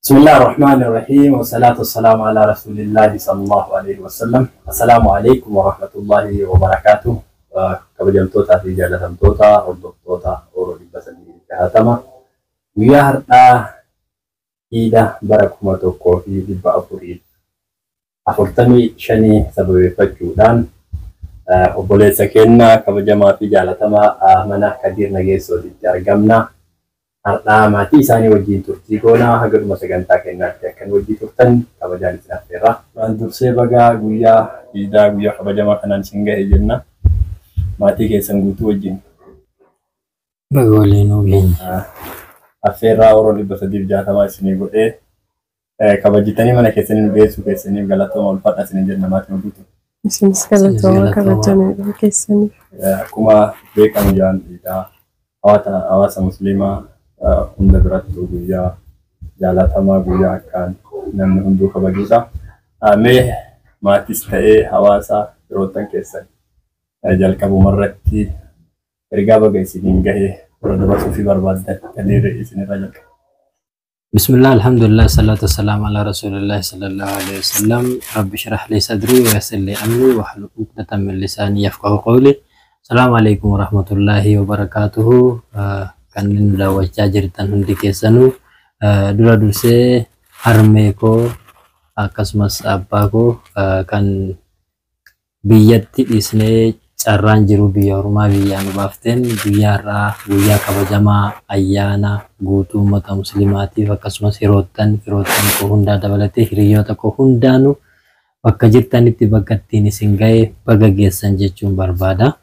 Bismillah ar-Rahman ar-Rahim wa salatu wassalamu ala Rasulillahi sallallahu alayhi wa sallam. Assalaamu alaykum wa rahmatullahi wa barakatuh. Kabajamtootaa fi jaalatamtoota hordoftoota Oromoo 360, guyyaa har'aa Iida bara 1445 sababeeffachuudhaan obboleessa keenya kabajamaa fi jaalatamaa mana Kadiir Nageessootitti argamna. Har'aa maatii isaanii wajjin turtii goonaa, haga dhuma sagantaa keenyaatti akkan wajjin turtan kabajaan isin affeerra. Duraan dursee bagaa guyyaa Iidaa, guyyaa kabajamaa kanaan isin gahe jenna. Maatii keessan guutuu wajjin. Baga waliin geenye. Affeerraa Oromoo 360 isinii godhee kabajitanii mana keessanii nu geessuu keessaniif galatooma, ulfaadha isinin jenna maatii guutuu. Isinis galatooma, kabajanii keessaniif. Akkuma beekamu guyyaan Iidaa hawaasa musliimaa hunda birattuu guyyaa jaalatamaa, guyyaa akkaan namni hunduu kabajudha. Mee maatis ta'ee hawaasa firoottan keessan jalqabuma irratti ergaa baga isiniin gahe warra dabarsuu fi barbaaddan Kadiir isinirraa jalqaba. Bismillah, alhamdulillah, salatu wassalamu ala rasulillah sallallahu alaihi wasallam. Rabbi shrah li sadri wa yassir li amri wa hlul 'uqdatan min lisani yafqahu qawli. Assalamu alaikum warahmatullahi wabarakatuhu. Kanneen nu daawwachaa jirtan hundi keessanuu, dura dursee harmee koo akkasumas abbaa koo kan biyyatti dhiisnee carraan jiru biyya ormaa biyyaa nu baafteen, guyyaa har'aa guyyaa kabajamaa ayyaana guutuu uummata musliimaatiif, akkasumas firoottan koo hundaa dabalatee hiriyoota koo hundaanuu bakka jirtanitti bakka ittiin isin ga'e baga geessan jechuun barbaada.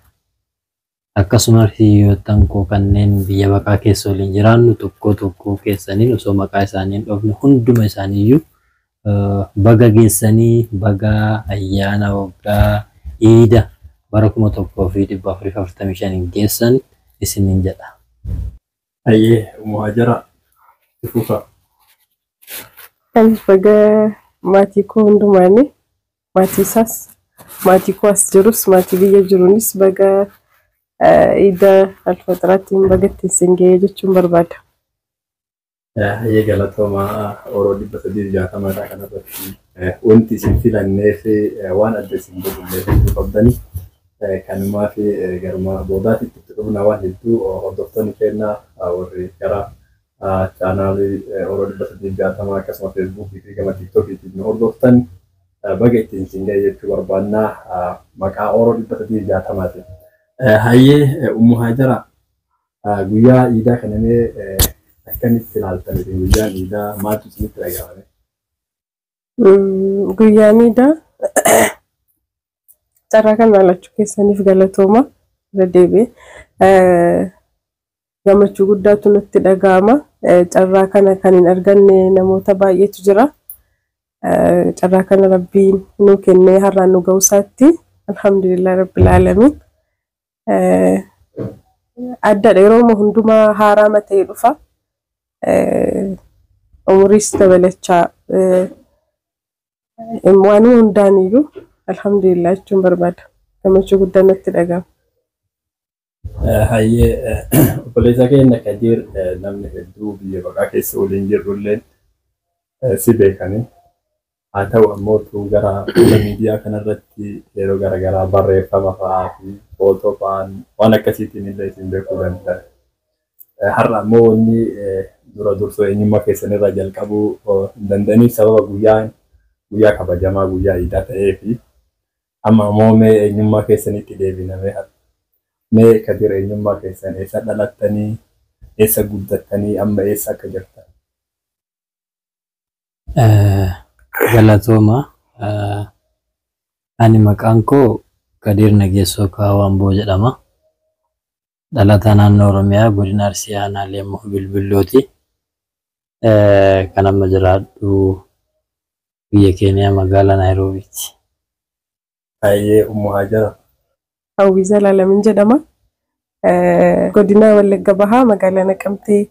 Akkasumas hiriyoottan koo kanneen biyya baqaa keessa waliin jiraannu tokko tokko keessaniin osoo maqaa isaanii hin dhoofne hunduma isaaniiyyuu baga geessanii, baga ayyaana waggaa Iida bara 1445 geessan isiniin jedha. Hayyee, Muhaajara ifuufa. Anis baga maatii koo hundumaanii, maatii isaas, maatii koo as jirus, maatii biyya jiruunis baga Iida Alfaxiraattiin baga ittiin isin ga'ee jechuun barbaada. Hayyee, galatooma. Oromoo 360 irraa kanarratti wanti isin filannee fi waan adda isin godhullee hedduu qabdani. Kanumaa fi garuma boodaatti itti dhufna. Waan hedduu hordoftoonni keenya warri gara chaanaalii Oromoo 360 akkasuma Feesbuukii fi gama Tiiktookiitiin nu hordoftan baga ittiin isin ga'e jechuu barbaannaa maqaa Oromoo 360tiin. Hayyee, Ummu Haajara, guyyaa Iidaa kana mee akkamitti ilaaltan isin? Guyyaan Iidaa maaltu isinitti dhaga'ame? Guyyaan Iidaa carraa kana lachuu keessaniif galatooma irra deebi'e. Gammachuu guddaatu nutti dhaga'ama. Carraa kana kan hin arganne namoota baay'eetu jira. Carraa kana Rabbiin nuu kennee har'aan nu ga'uu isaatti alhamdulillah rabbil aalamiin. Addadha, yeroo hundumaa haaraa ta'ee dhufa. Umuriis dabalachaa waan hundaan iyyuu alhamdulillah jechuun barbaada. Gammachuu guddaa natti dhaga'ama. Hayyee, obboleessa keenya Kadiir, namni hedduu biyya baqaa keessa waliin jirrullee si beekani. Haa ta'u ammoo gara fuula miidiyaa kanarratti yeroo garaagaraa barreeffama fa'aa fi footoo fa'aan waan akkasiitiin illee isin beekuu danda'an. Har'a ammoo wanni dura dursoo eenyummaa keessanirraa jalqabuu hin danda'aniif sababa guyyaan guyyaa kabajamaa guyyaa Iidaa ta'ee fi amma ammoo mee eenyummaa keessanitti deebinamee, mee Kadir, eenyummaa keessan, eessa dhalattanii, eessa guddattanii, amma eessa akka jirtan? Galatooma. Ani maqaan koo Kadiir Nageessoo Kaawamboo jedhama. Dhalataa naannoo Oromiyaa, godina Arsii, aanaa Leemmuu Bilbillooti. Kan amma jiraadhu biyya Keeniyaa, magaalaa Naayiroobiiti. Hayyee, Ummu Haajara. Hawwii Zalaalamin jedhama. Godina Wallagga Bahaa, magaalaa Naqamtee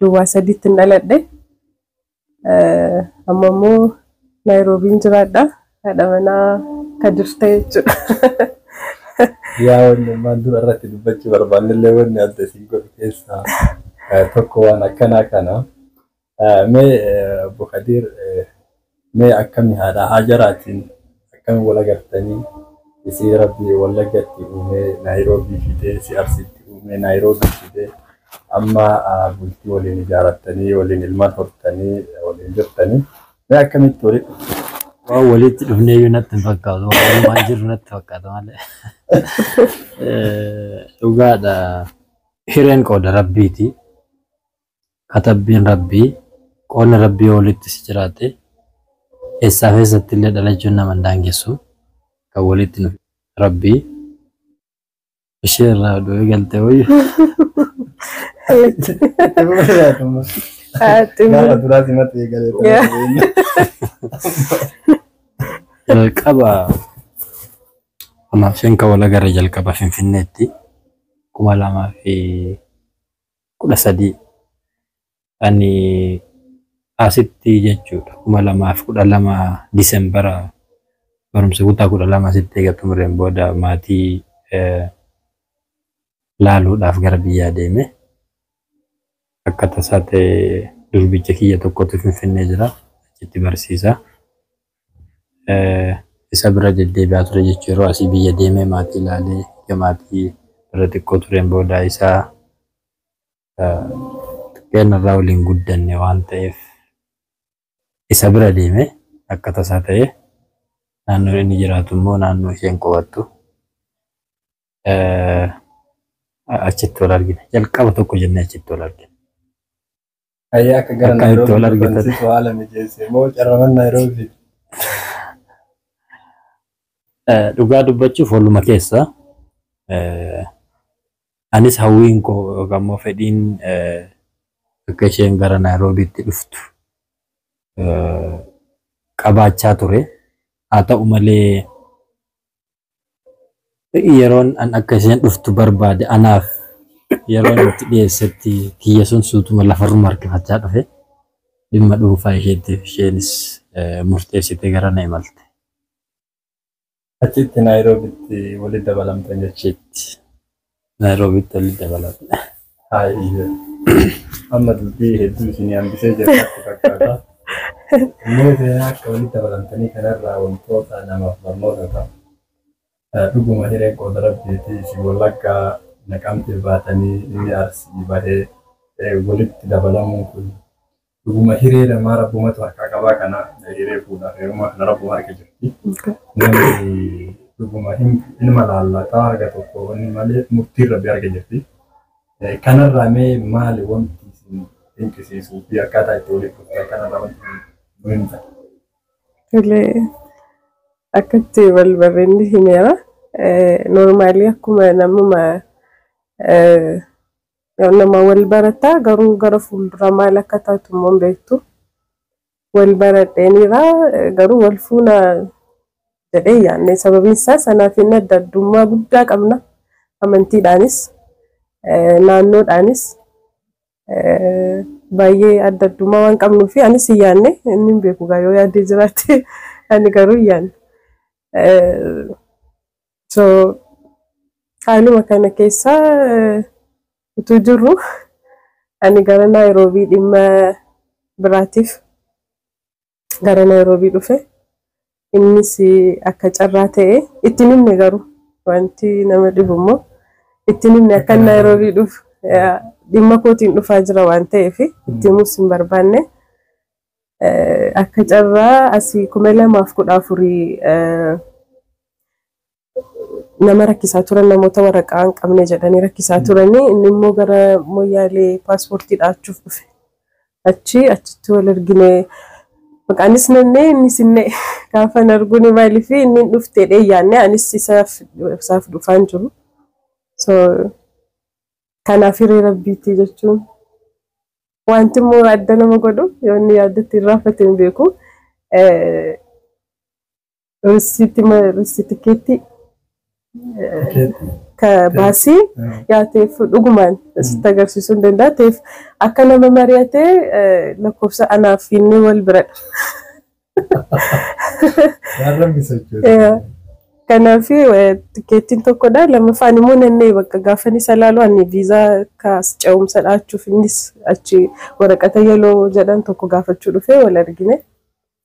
duwwaa 3tti hin dhaladhe. Amma immoo Naayiroobiin jiraadha. Haadha manaa Kadir ta'e jechuudha. Yaa, wanni ammaan dura irratti dubbachuu barbaannellee wanni adda isin godhu keessaa tokko waan akkanaa kana. Mee Obbo Kadir, mee akkami haadha Hajaraatiin akkami wal agartanii? Isii Rabbi Wallaggatti uumee Naayiroobii fidee, si Arsiitti uumee Naayiroobii fidee, amma bultii waliin ijaarrattanii, waliin ilmaan hortanii, waliin jirtanii. Mee akkamitti walitti dhuftan? Waan walitti dhufnee iyyuu natti hin fakkaatu. Waan walumaan jirru natti fakkaata malee. Dhugaadha. Hireen qooda Rabbiiti. Katabbiin Rabbii, qoodni Rabbii yoo walitti si jiraate, eessaaf eessatti illee dhalachuun nama hin daangessu. Kan walitti nu Rabbii. Ishee irraa du'ee galtee wayyu. Gaafa duraa simatti eegalee. Jalqaba anaaf isheen kan wal agarre jalqaba Finfinneetti 2013, ani asitti jechuudha, 2012 Disembara barumsa kutaa 12 asitti eega xumureen booda maatii laaluudhaaf gara biyyaa deeme. Akka tasaa ta'e durbicha kiyya tokkotu Finfinnee jira, achitti barsiisa. Isa bira deddeebi'aa ture jechuudha, yeroo asii biyya deemee maatii ilaalee, erga maatii bira xiqqoo tureen booda isaa xiqqeenarraa waliin guddanne waan ta'eef isa bira deeme. Akka tasaa ta'e naannoon inni jiraatu immoo naannoo isheen qubattu, achitti wal argine. Jalqaba tokko jennee achitti wal argine. Ayyaa, akka gara Akkamitti wal Naayiroobii argitan? dhufan situ haala mijeesse moo carraman Naayiroobii? Dhugaa dubbachuuf waluma keessa anis hawwiin koo yookaan immoo fedhiin akka isheen gara Naayiroobiitti dhuftu qabaachaa ture. Haa ta'u malee yeroon an akka isheen dhuftu barbaade anaaf yeroon itti dhiyeessetti kiyya sun suutuma lafarruma harkifachaa dhufe. Dhimma dhuunfaa isheetiif isheenis murteessitee gara na imalte. Achitti Naayiroobitti walitti dabalamtan jechuudha. Achitti Naayiroobitti walitti dabalamne. Haayye. Amma dubbii hedduu isinii hambisee jira natti fakkaata. Mee seenaa akka walitti dabalamtanii kanarraa wantoota namaaf barnoota ta'u. Dhuguma hireen qooda Rabbiiti, isin Wallaggaa Naqamtee baatanii inni Arsii bahee walitti dabalamuun kun dhuguma hiree namaa Rabbumatu harkaa qabaa, kana hiree fuudhaaf heerumaa kana Rabbuma harka jirti. Namni dhuguma ilma laallataa harka tokko wanni malee murtiin Rabbi harka jirti. Kanarraa mee maali wanti isin dinqisiisuu fi akkaataa itti walitti dhuftan kanarraa wanti nu himtan? Tole, akkatti wal barreenni himeera. Normally akkuma namuma nama wal barataa, garuu gara fuuldura maal akka taatu immoo hin beektu. Wal baradheeniira, garuu wal fuuna jedhee yaadne, sababiin isaa sanaaf inni adda addummaa guddaa qabna, amantiidhaanis naannoodhaanis baay'ee adda addummaa waan qabnuu fi anis hin yaadne. Inni hin beeku gaa, yoo yaaddee jiraate, ani garuu hin yaadne. So haaluma kana keessa utuu jirru ani gara Naayiroobii dhimma biraatiif gara Naayiroobii dhufe. Innis akka carraa ta'e itti himne, garuu wanti nama dhibu immoo itti himne akka Naayiroobii dhufu. Dhimma kootiin dhufaa jira waan ta'eef itti himuus hin barbaanne. Akka carraa asii 2014 nama rakkisaa turan, namoota waraqaa hin qabne jedhanii rakkisaa turanii, inni immoo gara Moyyaalee paaspoortii dhaachuuf dhufe. Achitti wal argine. Maqaanis nannee innis innee gaafa arguun, maaliif inni dhuftee dheeyyaanne, anis isaaf dhufaan jiru. So kanaaf hiree Rabbiitii jechuun wanti immoo adda nama godhu, yoo inni yaaddatti hin raafate hin beeku. Riisitii ka baasii yaa ta'eef dhugumaan sitti agarsiisuu hin danda'a ta'eef, akka nama mari'atee lakkoofsa anaaf inni wal biradha. Waan Rabbi sochoosu. Kanaaf tikeettiin tokkodha. Lammaffaan immoo nannee bakka gaafa inni salaalu ani viizaa kaas ce'umsa dhaachuuf innis achi waraqata yeloo jedhan tokko gaafachuu dhufee wal argine.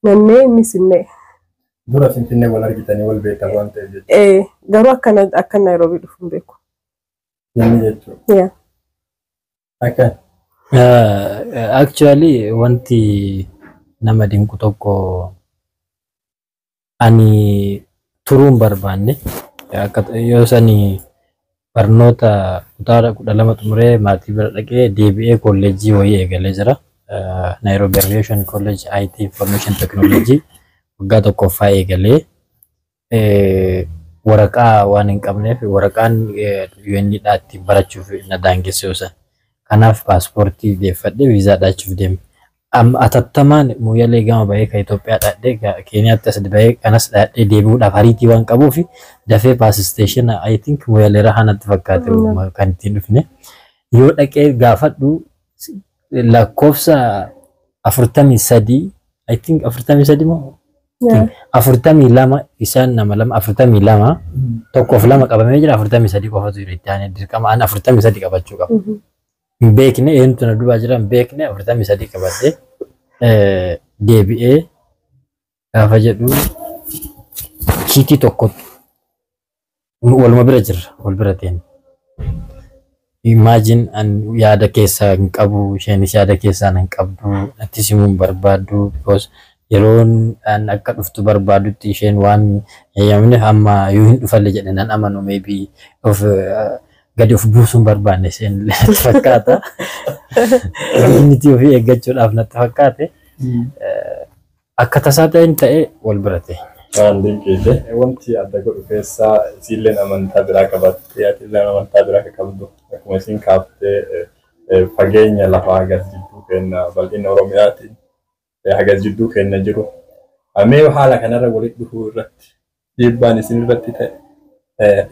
Nannee innis hin na'e. Dura Finfinnee wal argitanii wal beektan waan ta'eef jechuudha. Garuu akka Naayiroobii dhufu hin beeku. Inni jechuudha. Yeah. Akka Actually, wanti nama dinqu tokko, ani turuu hin barbaanne. Akka yoo sani barnoota kutaa 12 xumuree maatii bira dhaqee deebi'ee kolleejjii wayii eegalee jira. Nairobi Aviation College IT Information Technology waggaa tokkoffaa eegalee waraqaa waan hin qabneef, waraqaan UN dhaa ittiin barachuuf na daangesse yoo san. Kanaaf paaspoortii deeffadhee viizaa dhaachuuf deeme. Amma atattamaan Mooyyalee gama bahee kan Itoophiyaa dhaadhee, Keeniyaatti as bahee kanas dhaadhee deebi'uudhaaf ariitii waan qabuuf, dafee bus station, I think Mooyyalee irraa natti fakkaate kan ittiin dhufne. Yoo dhaqee gaafadhu lakkoofsa 43, I think 43 moo 42, isaan nama lama, 42, tokkoof lama qabamee jira, 43 qofatu jira. Itti aanee dirqama an 43 qabachuu qaba. Hin beekne, eenyutu na duubaa jira hin beekne. 43 qabadhee deebi'ee gaafa jedhu kiitii tokko waluma bira jirra, wal bira teenya. Imagine, an yaada keessaa hin qabu, isheenis yaada keessaa hin qabdu, natti simuu hin barbaaddu, because yeroon an akka dhuftu barbaadutti isheen waan eeyyamne amma yoo hin dhufalle jedhe nan amanu, maybe of gadi of buusuu hin barbaanne isheen natti fakkaata. Inni ofii eeggachuudhaaf natti fakkaate. Akka tasaa ta'een ta'e wal bira ta'e. Waan dinqiite. Wanti adda godhu keessaa isiilleen amantaa biraa qabattee atilleen amantaa biraa akka qabdu akkuma isiin kaaftee, fageenya lafaa hagas jidduu kenna, bal'ina Oromiyaatiin hagas jidduu kenna jiru. Mee haala kanarra walitti dhufuu irratti dhiibbaan isin irratti ta'e,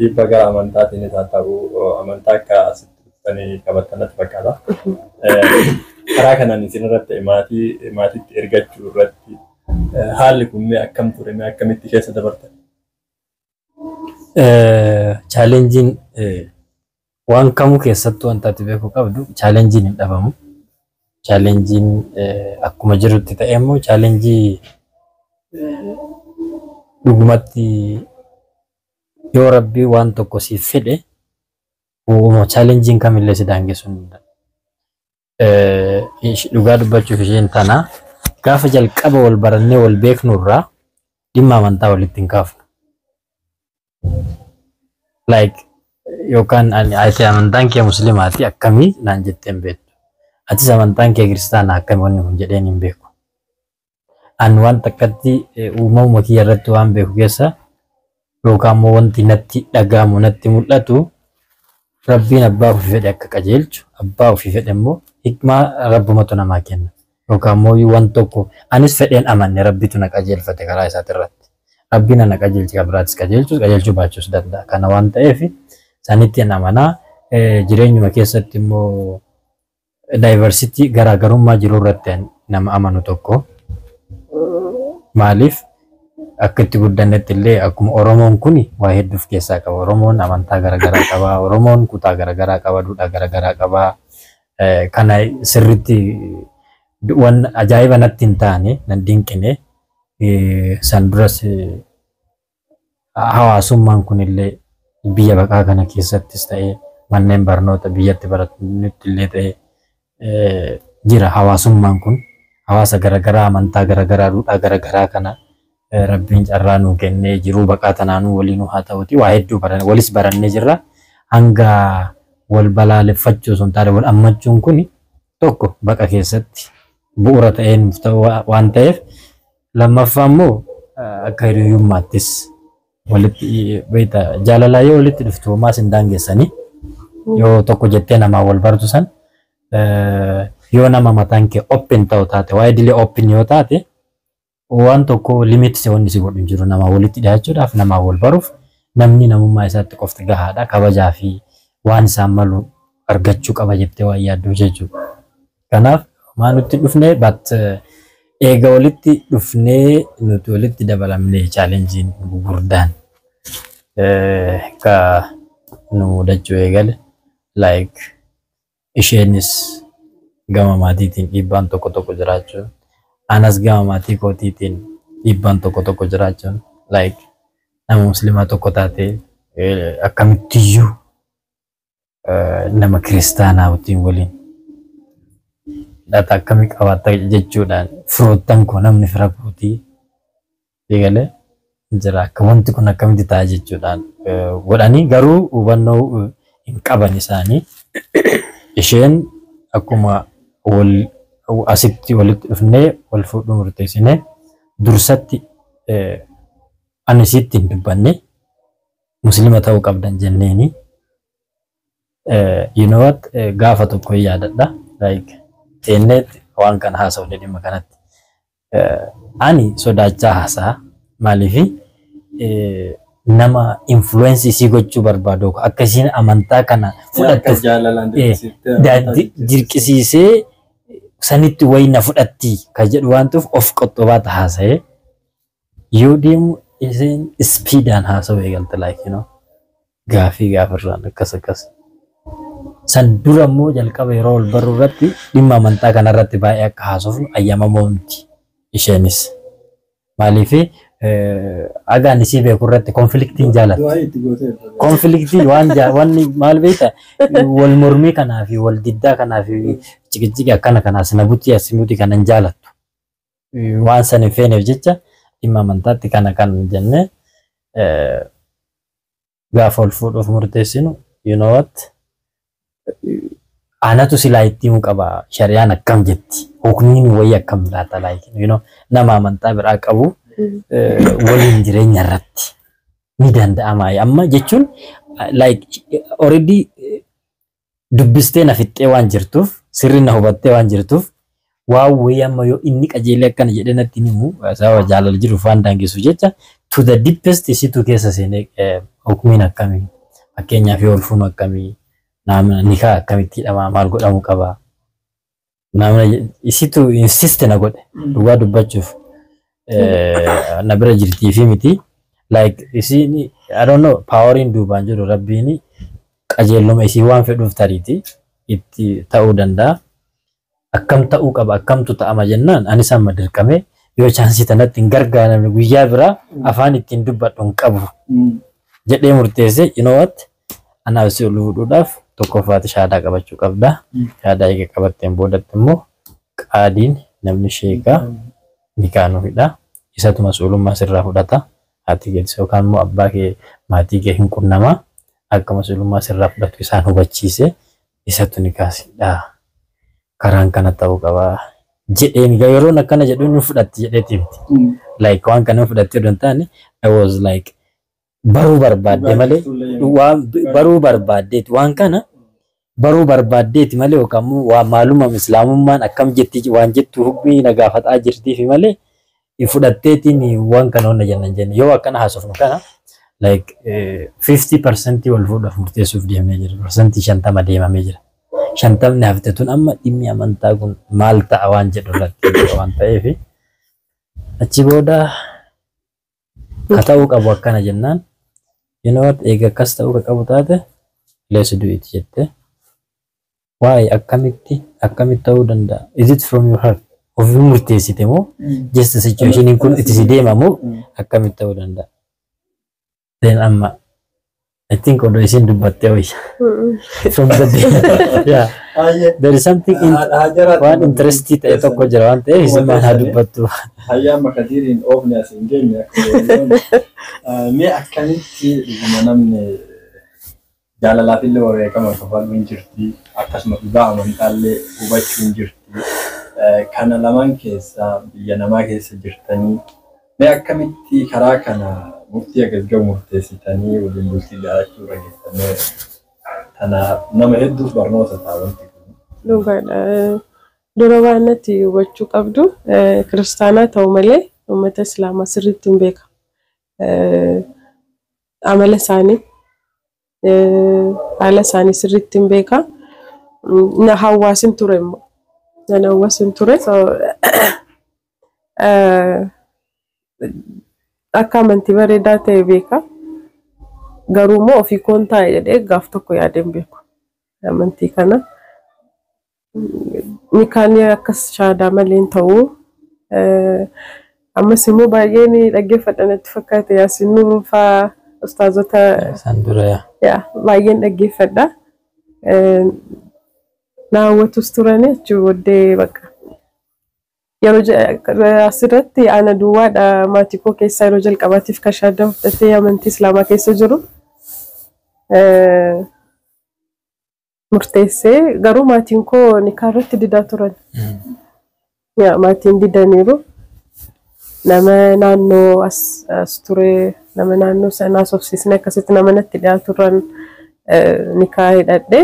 dhiibbaa gara amantaatiin haa ta'u, amantaa akka asitti dhuftanii qabattan natti fakkaata. Karaa kanaan isin irratti maatii maatiitti ergachuu irratti haalli kun mee akkam ture, mee akkamitti keessa dabartan? Challengeiin waan kamuu keessattuu wanta ati beekuu qabdu, challengeiin hin dhabamu. Challengeiin akkuma jirutti ta'e immoo challenge dhugumatti yoo Rabbii waan tokko siif fedhe uumama challengeiin kamillee si daangessuu hin danda'u. Dhugaa dubbachuuf, isheen tana gaafa jalqaba wal barannee wal beeknurraa dhimma amantaa walitti hin kaafnu. Like yookaan ati amantaan kee musliimaati akkamii naan jettee hin beektu. Atis amantaan kee kiristaanaa akkamii wanni kun jedheen hin beeku. Ani waan takkatti uumamuma kiyya irratti waan beeku keessa yookaan immoo wanti natti dhaga'amu, natti mul'atu, Rabbiin abbaa ofii fedhe akka qajeelchu, abbaa ofii fedhe immoo hikmaa Rabbumatu namaa kenna. Yookaan immoo waan tokko anis fedheen amanne, Rabbitu na qajeelfate karaa isaati irratti. Rabbiin na qajeelche, kan biraatis qajeelchus qajeelchuu baachuus danda'a. Kana waan ta'eef sanitti amanaa. Jireenyuma keessatti immoo diversity, garaagarummaa jiru irratti nama amanu tokko. Maaliif, akka itti guddannetti illee akkuma Oromoon kun waa hedduu of keessaa qaba. Oromoon amantaa garaagaraa qaba. Oromoon kutaa garaagaraa qaba. Duudhaa garaagaraa qaba. Kana sirriitti waan ajaa'iba natti hin taane, nan dinqine. San duras hawaasummaan kun illee biyya baqaa kana keessattis ta'ee, manneen barnoota biyyatti baratanitti illee ta'ee jira. Hawaasummaan kun hawaasa garaagaraa, amantaa garaagaraa, duudhaa garaagaraa kana Rabbiin carraa nuu kennee jiruu baqaa tanaanuu waliinuu haa ta'uti waa hedduu baran walis barannee jirra. Hanga wal balaaleffachuu osoo hin taane wal ammachuun kun tokko baqa keessatti bu'uura ta'ee nuuf ta'u waan ta'eef, lammaffaa immoo akka hiriyyummaattis walitti beekta, jaalalaa yoo walitti dhuftu homaas hin daangessanii. Yoo tokko jettee namaa wal bartu san, yoo nama mataan kee open ta'u taate, waa'ee dilee open yoo taate, waan tokko limit si wanni si godhu hin jiru namaa walitti dhiyaachuudhaaf, namaa wal baruuf. Namni namummaa isaatti qofti gahaadha, kabajaa fi waan isaan malu argachuu qaba jettee waan yaaddu jechuudha. Kanaaf maa nutti dhufne, but eega walitti dhufnee nuti walitti dabalamnee challengeiin gurguddaan Ka nu mudachuu eegale, like, isheenis gama maatiitiin dhiibbaan tokko tokko jiraachuun, anas gama maatii kootiitiin dhiibbaan tokko tokko jiraachuun, like, nama musliimaa tokko taate akkamittiyyuu nama kiristaanaa wajjin waliin hidhata akkamii qabaatta jechuudhaan firoottan koo, namni fira kootii eegalee jira, akka wanti kun akkamitti ta'a jechuudhaan godhanii, garuu hubannoo hin qaban isaanii. Isheen akkuma wal asitti walitti dhufnee wal fuudhuu murteessinee, dursatti ani isitti hin dubbanne, muslima ta'uu qabdan jenneeni. You know what, gaafa tokko hin yaadadha, like, teenneet waan kana haasofne dhimma kanatti. Ani sodaachaa haasa'a, maaliifi nama influence isii gochuu barbaadu akka isiin amantaa kana Akka fudhattuuf jaalalaan dirqisiiftee dirqisiisee sanitti wayi na fudhatti ka jedhu waan ta'uuf of qoxxobaata haasa'ee yoo deemu, isheen speedaan haasa'uu eegalte, like, gaafii gaafirraan akkas akkas. San dura immoo jalqaba yeroo wal barruu irratti dhimma amantaa kanarratti baay'ee akka haasofnu ayyamamoo miti isheenis. Maaliif agaan isii beeku irratti conflictiin jaalatti. Du'aa itti gootee. Conflictii waan wanni maal beekta, wal mormii kanaa fi wal diddaa kanaa fi ciqiciqi akkana kanaas na butii as butii kana hin jaalattu. Waan san hin feeneef jecha dhimma amantaatti kana kan jennee gaafa ol fuudhuuf murteessinu, you know what, anatu silaa itti himuu qaba, shari'aan akkam jetti, hukmiin wayii akkam laata, like, nama amantaa biraa qabu waliin jireenya irratti ni danda'ama amma jechuun, like, already dubbistee na fixxee waan jirtuuf, sirri na hubattee waan jirtuuf, waan wayii amma yoo inni qajeelee akkana jedhee natti himu sababa jaalala jiruuf waan daangessuuf jecha, to the deepest isitu keessa seenee hukmiin akkamii, fakkeenyaaf yoo ol fuunu akkamii, namna nikaa akkamitti hidhama, maal godhamuu qaba, namna isitu insist na godhe. Dhugaa dubbachuuf na bira jirtii fi miti, like, isiin, I don't know, poweriin duubaan jiru rabbiin qajeelluma isii waan fedhuuf tariiti itti ta'uu danda'a. Akkam ta'uu qaba, akkamtu ta'ama jennaan, anis amma dirqamee yoo chanceii tanatti hin gargaaramne guyyaa biraa afaan ittiin dubbadhu hin qabu jedhee murteesse. You know what, anaaf si ol fuudhuudhaaf tokkoffaati shaadaa qabachuu qabda. Shaadaa eega qabatteen boodatti immoo qaadiin, namni sheekaa, nikaa nu hidha. Isatu mas'uulummaa sirraa fudhata. Haati kee yookaan immoo abbaa kee, maatii kee hin qunnamaa, akka mas'uulummaa sirraa fudhatu isaan hubachiise, isatu nikaa sidha. Karaan kana ta'uu qaba jedheen. Yeroon akkana jedhuun hin fudhatti jedheeti miti. Like, waan kana hin fudhatti odoo hin taane, I was like, baruu barbaadde malee, waan baruu barbaaddeeti, waan kana baruu barbaaddeeti malee, yookaan immoo waa maaluma islaamummaan akkam jetti waan jettu hukmii na gaafataa jirtiifi malee fudhatteetiin waan kana hunda jennan jenne. Yoo akkana haasofnu kana, like, 50% wal fuudhaaf murteessuuf deemnee jira, 50% deemamee jira. 50ni hafte tun amma dhimmi amantaa kun maal ta'a waan jedhu irratti waan ta'eef, achi booda ka ta'uu qabu akkana jennaan, you know what, eega akkas ta'uu ka qabu taate, let's do it jette. Waa'ee akkamitti ta'uu danda'a? Is it from your heart? Ofii murteessite moo just situation kun itti si deema moo akkamitti ta'uu danda'a? Then amma I think odoo isin dubbattee wayya. From the, yeah, there is something in waan interestii ta'e tokko jira waan ta'eef isin maal haa dubbattu. Hayyaa, makadiiriin oofne as hin geenye akka. Mee akkamitti dhuguma namni jaalalaaf illee wareegama kafaluu hin jirti, akkasuma dhugaa amantaallee hubachuu hin jirti. Kana lamaan keessa biyya namaa keessa jirtanii, mee akkamitti karaa kana murtii akkas gahu murteessitanii waliin bultii ijaarrachuu irra geessanii? Tana nama hedduuf barnoota ta'a wanti kun. Dhugaadha. Dura waan natti hubachuu qabdu, kiristaanaa ta'u malee uummata islaamaa sirriitti hin beeka. Amala isaanii, haala isaanii sirriitti hin beeka. Na hawaasin ture immoo. Nan hawaasin ture. So, akka amantii bareedaa ta'e beeka. Garuu immoo ofii koon taa'e jedhee gaaf tokko yaadeen beeku. Amantii kana. Nikaan akkas shaadaa malee hin ta'u. Ammas immoo baay'ee ni dhaggeeffadha natti fakkaate Yaasiin Nuuruu fa'aa ustaazota Isaan dura yaa baay'een dhaggeeffadha. Na hawwatus turani achi booddee bakka. Yeroo asirratti ana duwwaadha maatii koo keessaa yeroo jalqabaatiif kan shaadaa fudhatee amantii Islaamaa keessa jiru. Murteessee garuu maatiin koo nikaa irratti didaa turan. Yaa maatiin didaniiru. Nama naannoo as ture nama naannoo sanaa sobsiisne akkasitti nama natti dhiyaatu turan nikaa hidhadhe.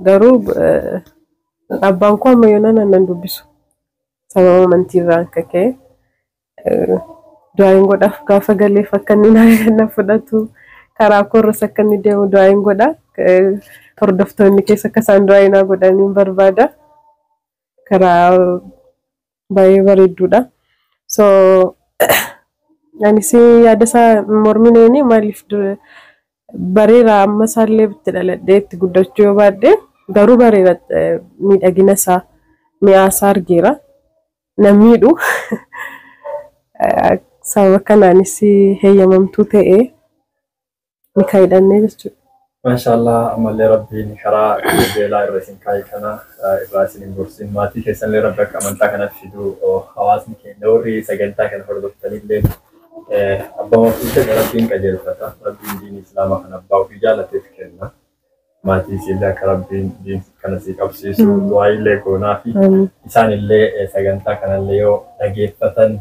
Garuu abbaan koo amma yoona nan dubbisu. Sababa amantii irraan akka ka'e du'aayin godhaaf gaafa galeef akka inni na fudhatu karaa koorras akka inni deemu du'aayin godha. Hordoftoonni keessa akka isaan du'aayin naa godhaniin barbaada. Karaa baay'ee bareedduudha. So anis yaada isaa mormineeni maaliif bareera amma isaallee itti dhaladhee itti guddachuu yoo baadhe garuu bareera miidhagina isaa mi'aa isaa argeera. Na miidhu sababa kanaanis heeyyamamtuu ta'ee nikaa hidhannee jechuudha. Maashaallah ammallee Rabbiin karaa qajeelaa irra isin kaa'e kana irraa isin hin gorsin maatii keessanillee Rabbi akka amantaa kanatti fiduu hawaasni keenya warri sagantaa kana hordoftanillee abbaa ofii fedhe Rabbiin qajeelfata. Rabbiin diinii Islaamaa kana abbaa ofii jaalateef kenna. Maatii isiillee akka Rabbiin diin kana sii qabsiisu du'aa goonaa fi isaanillee sagantaa kanallee yoo dhageeffatan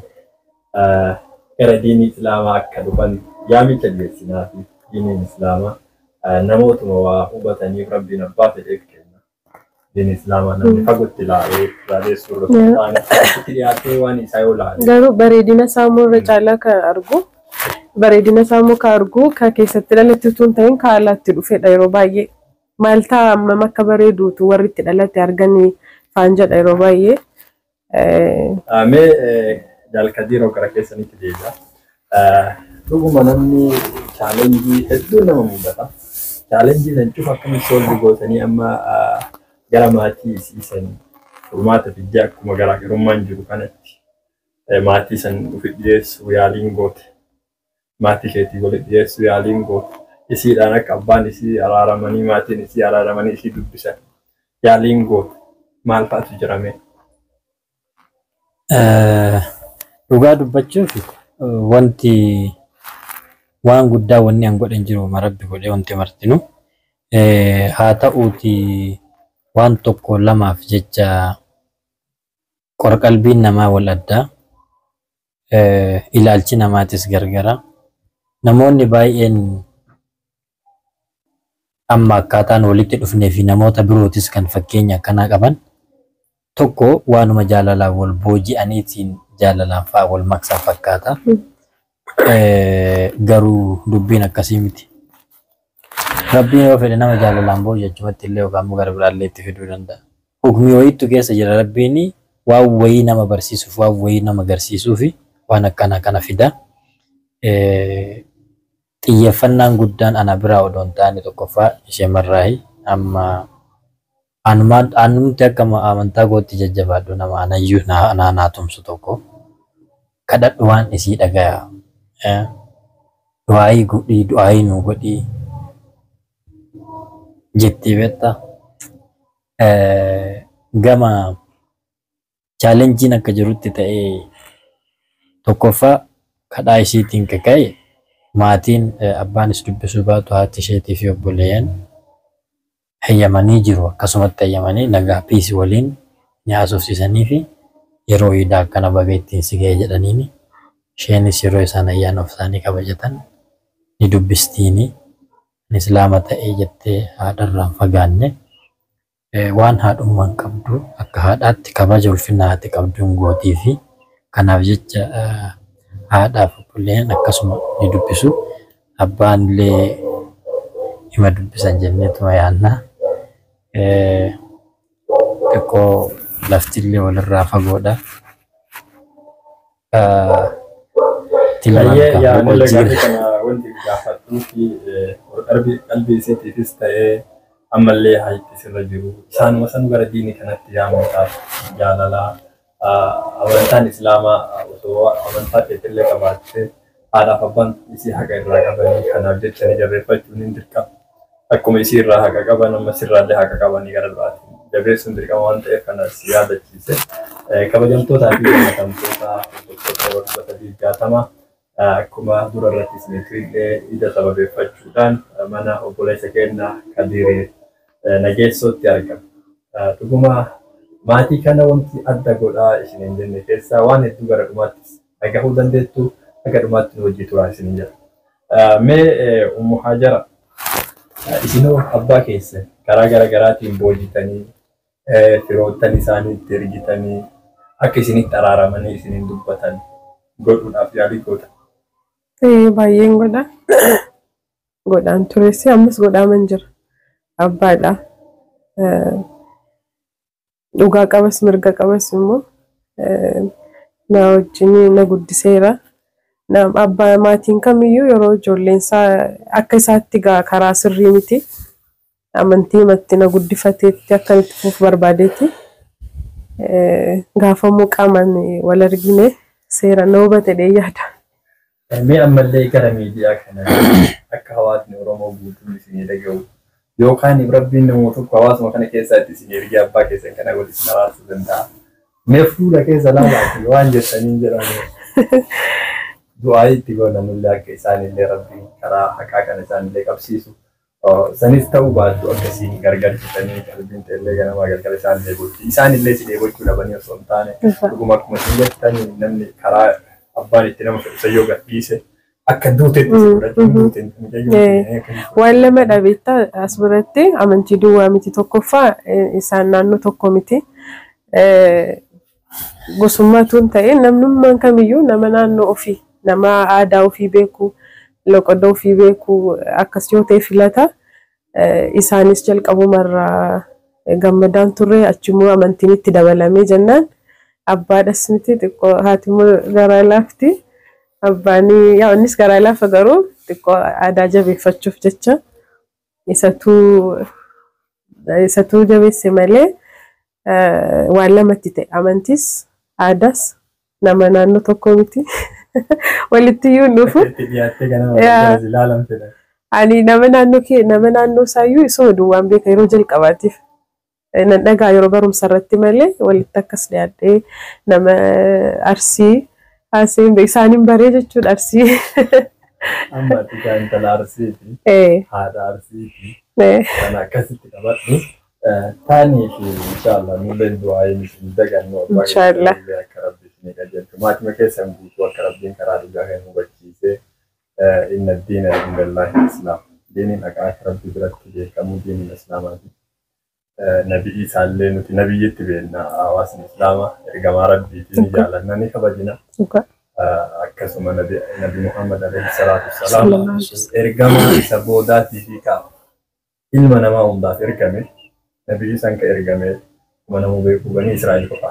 gara diinii Islaamaa akka dhufan yaamicha dhiyeessinaa fi diiniin Islaamaa namootuma waa hubataniif Rabbiin abbaa fedheef kenna. Diinii Islaamaa namni fagootti ilaalee ilaalee suuraa taane itti dhiyaatee waan isaa yoo ilaale. Garuu bareedina isaa immoo irra caalaa kan argu bareedina isaa immoo kan argu kan keessatti dhalate utuu hin ta'in kan alaatti dhufedha yeroo baay'ee. Maal ta'a hammam akka bareeduutu warri itti dhalate arganii faan jedha yeroo baay'ee. Mee Jaalkadiiroo gara keessanitti deebi'a. Dhuguma namni challenge hedduu nama mudata. Challenge san cufa akkamitti solve gootanii amma gara maatii isiisan furmaata fiddee akkuma garaagarummaan jiru kanatti maatii san ofi dhiyeessuu yaaliin goote. Maatii keetii walitti dhiyeessuu yaaliin goote. Isiidhaan akka abbaan isii araaramanii maatiin isii araaramanii isii dubbisan yaaliin goote. Maal fa'aatu jira mee? Dhugaa dubbachuuf wanti waan guddaa wanni an godhan jiru Rabbi godhee wanti martinu haa ta'uuti waan tokko lamaaf jecha qorqalbiin namaa wal addaa ilaalchi namaatis gargara. Namoonni baay'een amma akkaataan walitti dhufnee fi namoota birootis kan fakkeenya akkanaa qaban tokko waanuma jaalalaan wal booji'aniitiin jaalalaan fa'aa wal maqsaa fakkaata. Garuu dubbiin akkasii miti. Rabbiin yoo fedhe nama jaalalaan booji'u achumatti illee yookaan immoo gara biraallee itti fiduu danda'a. Hukmii wayiitu keessa jira Rabbiin waan wayii nama barsiisuuf waan wayii nama agarsiisuuf waan akkana kana fida. Xiyyeeffannaan guddaan ana biraa odoo hin taane tokkoffaa ishee marraayi amma anumti akka amantaa kootti jajjabaadhu nama anayyuu naa tumsu tokko kadhadhu waan isii dhagaya. Du'aayii godhii du'aayii nuu godhii jettee beektaa. Gama challengeiin akka jirutti ta'ee tokkoffaa kadhaa isiitiin kaka'e maatiin abbaanis dubbisuu baatu haati isheetii fi obboleeyyan heeyyamanii jiru akkasumatti heeyyamanii nagaa piisi waliin ni haasofsiisanii fi yeroo iidaa akkana baga ittiin si ga'e jedhaniini isheenis yeroo isaan ayyaana of isaanii kabajatan ni dubbistiini islaama ta'ee jettee haadharraan fagaanne waan haadhummaan qabdu akka haadhaatti kabaja ulfina haati qabduun gootii fi kanaaf jecha haadhaaf obboleeyyan akkasuma ni dubbisu. Abbaan illee hima dubbisan jenneetuma yaanna. Xiqqoo lafti illee walirraa fagoodha. Baay'ee yaadni gaafii kana Wanti gaafadhuu fi qalbii isiitiifis ta'ee ammallee haayitti sirra jiru. Isaanuma san gara diinii kanatti yaamuudhaaf jaalalaa amantaan islaamaa osoo amantaa keetillee qabaattee haadhaaf abbaan isii haqa irraa qabanii kanaaf jecha ni jabeeffachuun hin dirqama. Akkuma isii irraa haqa qaban amma sirraallee haqa qabanii gara biraatiin jabeessuun dirqama waan ta'eef kanas yaadachiise. Kabajamtootaa fi jaallatamtoota hordoftoota waggoota 60 akkuma dura irratti isiniif illee ija sababeeffachuudhaan mana obboleessa keenya Kadiiree Nageessootti argama. Dhuguma maatii kana wanti adda godhaa isiniin jenne keessaa waan hedduu gara dhumaattis dhagahuu dandeettu haga dhumaatti nu hojii turaa isiniin jedha. Mee Ummu Haajara, isinoo abbaa keessan karaa gara garaatiin boojitanii firoottan isaanii itti ergitanii akka isinitti araaramanii isiniin dubbatan godhuudhaaf yaalii gootan? Baay'een godha. Godhaan tures, ammas godhaaman jira. Abbaadha. Dhugaa qabas mirga qabas immoo na wajjin na guddiseera. Abbaa maatiin kamiyyuu yeroo ijoolleen isaa akka isaatti karaa sirrii miti. Amantii matti na guddifateetti akka itti fuuf barbaadeeti. Gaafa immoo qaamaan wal argine seera na hubate dhee yaada. Mee ammallee gara miidiyaa kana akka hawaasni Oromoo guutuun isinii dhaga'u yookaan Rabbiin nama tokko hawaasuma kana keessatti isin ergee abbaa keessan kana wal isin araarsuu danda'a. Mee fuula keessa laalaati waan jettaniin jedhamu. Du'aa itti goonanillee akka isaanillee Rabbiin karaa haqaa kana isaanillee qabsiisu. Sanis ta'uu baattu akkasiin gargar citanii qalbiin ta'ellee ganamaa galgala isaanillee gochi. Isaanillee si dheebochuu dhabanii osoo hin taane dhuguma akkuma isin jettanii namni karaa abbaan itti nama fedhu yoo gadhiise akka duutetti si fudhachuun duuteen. Waan lama dhabeetta as biratti: amantii duwwaa miti, tokkoffaa isaan naannoo tokko miti. Gosummaatu hin ta'in, namnummaan kamiyyuu nama naannoo ofii, nama aadaa ofii beeku, loqoda ofii beeku akkas yoo ta'e filata. Isaanis jalqabumarraa gammadaan turre, achimmoo amantiin itti dabalamee jennaan abbaadhas miti, xiqqoo haati immoo garaa laafti. Abbaan yaa innis garaa laafa, garuu xiqqoo aadaa jabeeffachuuf jecha isatuu jabeesse malee waan lamatti ta'e, amantiis aadaas nama naannoo tokko miti, walitti iyyuu hin dhufu. Ani nama naannoo kee, nama naannoo isaayyuu isuma duwwaan beeka. Yeroo jalqabaatiif nan dhagaa yeroo barumsa irratti malee walitti akkas dhiyaadhee nama Arsii haasee isaaniin baree jechuudha Arsii. Amma ati intala Arsiiti. Haadha Arsiiti. Kana akkasitti qabadhu. Taanii fi inshaallah nulleen du'aayin isin dagannu abbaa keessan akka Rabbi isinii qajeelchu. Maatima keessan guutuu akka Rabbiin karaa dhugaa kan hubachiisee, inna diina indallahi islaam. Diiniin haqaa akka Rabbi biratti beekamu diiniin islaamaati. Nabi Isaallee nuti nabiyyitti beekna, hawaasni islaamaa ergamaa Rabbiitiin ni jaalanna, ni kabajina. Akkasuma Nabi Muhammad alayhi salaatu wassalaam ergamaa isa boodaatii fi ka ilma namaa hundaaf ergame. Nabi Isaan ka ergame kuma namuu beeku banii Israa'el qofa.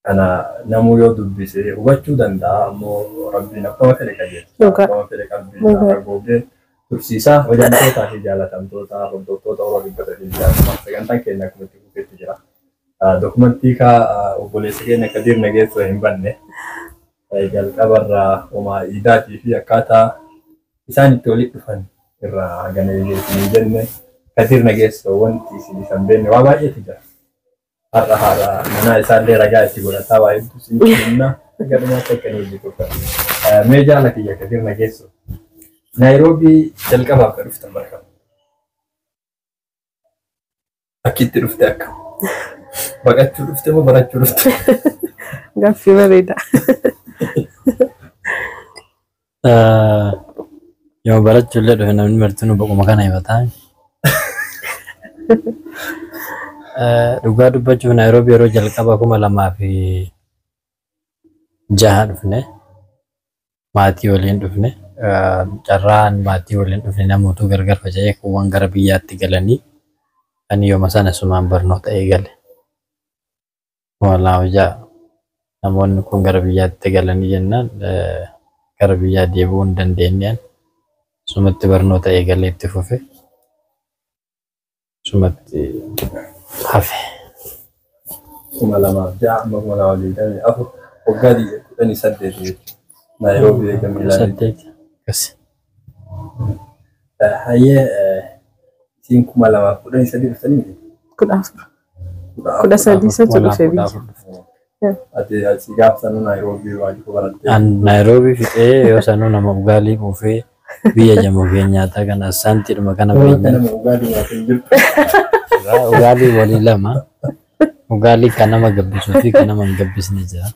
Kana namuu yoo dubbise hubachuu danda'a, ammoo Rabbiin akkuma fedhe qajeelcha. Akkuma fedhe qalbii isaa haguugee tursiisaa. Hojjettootaa fi jaalatamtoota hordoftoota Oromoo 360, sagantaan keenya akkuma itti fufetti jira. Dokumentii kaa obboleessa keenya Kadiir Nageessoo hin banne jalqabarraa homaa iidaatii fi akkaataa isaan itti walitti dhufan irraa hagana isin jenne. Kadiir Nageessoo wanti isin isan beekne waa baay'eetu jira. Har'a haadha manaa isaallee ragaa itti godhataa waa hedduu isin kenna, haga dhumaatti akka inni hojii tokko. Mee jaala kiyya Kadiir Nageessoo, Naayiroobii jalqabaaf kan dhuftan bara kam? Akki itti dhufte akka? Baqachuu dhufte moo barachuu dhufte? Gaaffii bareeda. Yoo barachuu illee dhufe namni martinuu boqoma kana himataa. Dhugaa dubbachuuf Naayiroobii yeroo jalqaba 2006 dhufne, maatii waliin dhufne. Carraan maatii waliin dhufne, namootu gargar faca'ee kuuwwan gara biyyaatti galanii, ani yooma sana sumaan barnoota eegale. 2006 namoonni kun gara biyyaatti galanii jennaan Gara biyyaa deebi'uu hin dandeenyeen sumatti barnoota eegalee itti fufe. Sumatti hafe. 2006 amma 2024, waggaa 18 jechuudha. Naayiroobii eega miilaan. 8 akkas. Hayyee, isiin 2013 dhuftanii miti? 14. 13 isatu dhufe biyya. Ati asii gaafa sanuu Naayiroobii waajjira barattee. An Naayiroobii fixee yoo sanuu nama ugaalii quufee biyya jamoo keenyaataa kana asaantiidhuma kana Akka beekna. nama ugaalii nyaatee jirtu. Ugaalii walii lama. Ugaalii kan nama gabbisuu fi kan nama hin gabbisne jira.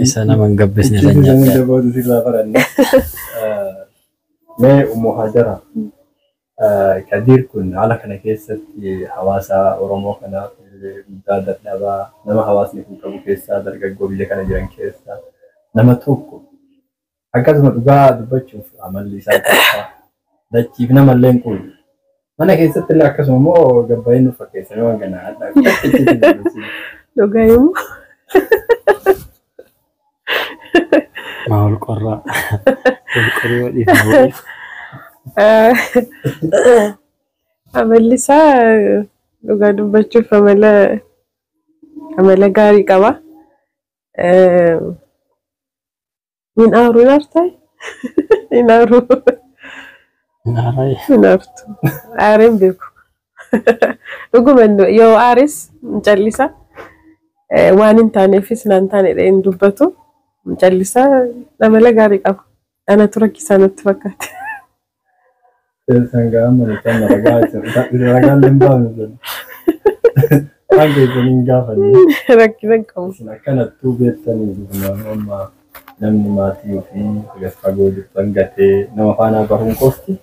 Isa nama hin gabbisne san Itti nyaata. dabootu sirraa baranne. Mee Ummu Hajara, Kadiir kun haala kana keessatti hawaasa Oromoo kanaaf guddaa dadhabaa nama hawaasni kun qabu keessaa, dargaggoo biyya kana jiran keessaa nama tokko. Akkasuma dhugaa dubbachuuf amalli isaa tokko dachiif namallee hin quufu. Mana keessatti illee akkasuma immoo gabbaa'in nu fakkeessanii waan kana hadhaa. Dhugaa yommuu Maa ol qorraa. Ol qoruu dhiifama. Amalli isaa dhugaa dubbachuuf amala gaarii qaba. Hin aaru, hin aartaa? Hin aaru. Naaraa. Hin aartu. Aaree hin beeku. Dhuguma yoo aares hin callisa. Waan hin taaneefis naan taanedha hin dubbatu. Hin callisa, amala gaarii qaba. Anatu rakkisaa natti fakkaate. Sangaa amma kan ragaa ragaan hin baafne. Waan keessan hin gaafanne. Rakkina hin qabu. Isin akkanattuu beektanii dhuguma amma namni maatii ofii gad fagoo jirtan gatee nama faanaa bahuun qofti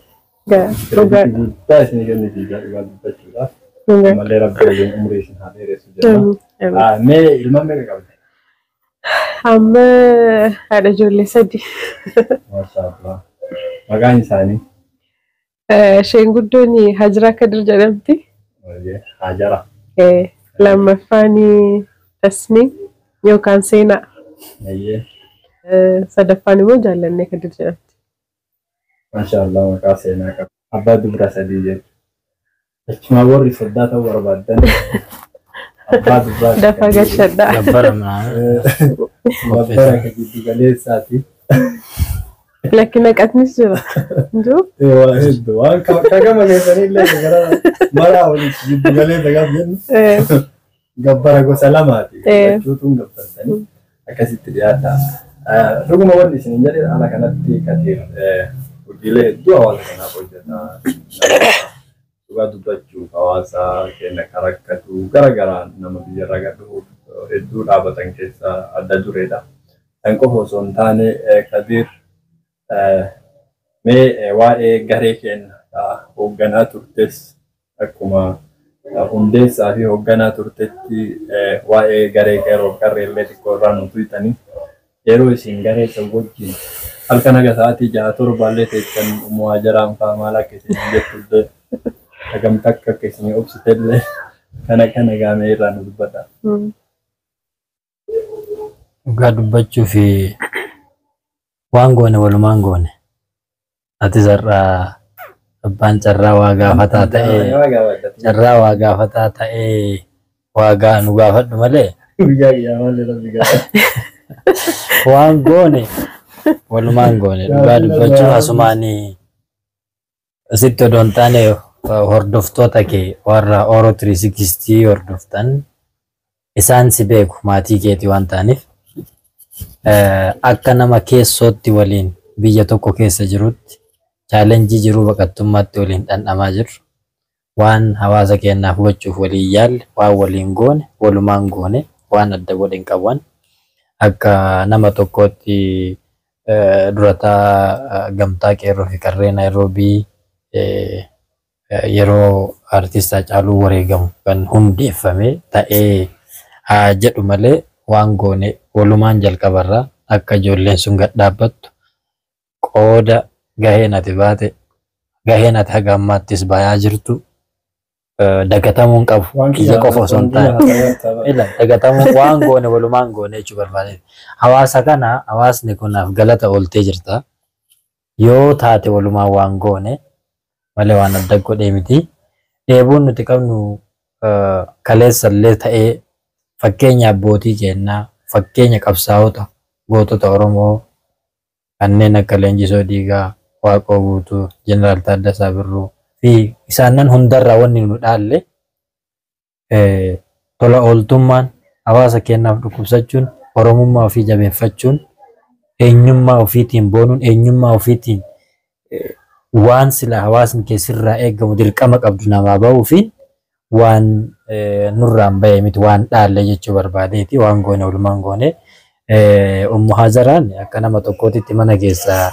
Dhugaa. guddaa isin kenniti dhugaa dubbachuudhaaf. Dhugaa. Malee Rabbi waliin umurii isin haa dheeressu jenna. Mee ilmaan meeqa qabdi? Amma haadha ijoollee sadi. Maashaallah. Maqaan isaanii? Isheen guddoon Hajiraa Kadir jedhamti. Hajara. Lammaffaan Tasnii yookaan Seenaa. Sadaffaan immoo Jaallannee Kadir jedhamti. Maashaallah, maqaa seenaa qaba. Abbaa dubra sadii jechuudha. Achumaa warri soddaa ta'uu barbaaddan abbaa dubraa. Dafa gashadhaa. Gabbara manaa. Gabbara ka giddu galeessaati. Lakki naqatnis jira. Jiru? Waa hedduu waan kagama keessanii illee gara maraa walitti giddu galeessa gaafa jennu gabbara gosa lamaati. Gachuutuun gabbartanii akkasitti dhiyaata. Dhuguma wanni isin jedhe haala kanatti Kadiir hojiilee hedduu hawaasa kanaaf hojjeta. Dhugaa dubbachuuf hawaasa keenya kan rakkatu gara garaan nama biyyarraa gad dhufuuf hedduu dhaabatan keessaa adda dureedha. Kan qofa osoo hin taane, Kadiir mee waa'ee garee keenya hoogganaa turtes, akkuma hundeessaa fi hoogganaa turtetti, waa'ee garee qeerroo qarree illee xiqqoo irraa nu tuyxanii, yeroo isin garee san wajjin halkan haga sa'aatii 6 7llee teessan Ummu Hajaraan fa'aa maal akka isin jettullee, hagamta akka isin obsitellee kana kana gaamee irraa nu dubbata. Dhugaa dubbachuu fi waan goone walumaan goone. Ati har'aa abbaan carraa waa gaafataa ta'ee carraa waa gaafataa ta'ee waa gaa nu gaafadhu malee Guyyaa qiyyaamaallee Rabbi gaafata. waan goone walumaan goone. Dhugaa dubbachuuf asumaan sitti odoo hin taane hordoftoota kee warra Oro 360 hordoftan isaan si beeku, maatii keetii waan ta'aniif, akka nama keessootti waliin biyya tokko keessa jirutti challenge jiruu baqattummaatti waliin dhandhamaa jirru, waan hawaasa keenyaaf gochuuf waliin yaalle, waan waliin goone walumaan goone, waan adda godhe hin qaban. Akka nama tokkootti durataa gamtaa qeerroo fi qarree Naayiroobii yeroo artist Haacaaluu wareegamu kan hundeeffame ta'ee haa jedhu malee, waan goone walumaan jalqabarraa akka ijoolleen sun gad dhaabbattu qooda gaheen ati baate, gaheen ati haga ammaattis bayaa jirtu. Dagatamuu hin qabu. Kiyya qofa osoo hin taane. Ila dagatamuu waan goone walumaan goone jechuu barbaade. Hawaasa kana, hawaasni kunaaf galata ooltee jirta. Yoo taate walumaan waan goone malee waan adda godhee miti. Dheebuun nuti qabnu kaleessa illee ta'ee, fakkeenya abbootii keenyaa, fakkeenya qabsaa'ota gootota Oromoo kanneen akka Leenjisoo Diigaa, Waaqoo Guutuu, Jeneraal Taaddasaa Birruu fi isaanan hundarraa wanni nu dhaalle tola ooltummaan, hawaasa keenyaaf dhukkubsachuun, Oromummaa ofii jabeeffachuun, eenyummaa ofiitiin boonuun, eenyummaa ofiitiin waan sila hawaasni keessirraa eegamu dirqama qabdu namaa bahuufiin waan nurraan bahee miti, waan dhaalle jechuu barbaadeeti. Waan goone walumaan goone. Ummu Hazaraan akka nama tokkootitti mana keessa,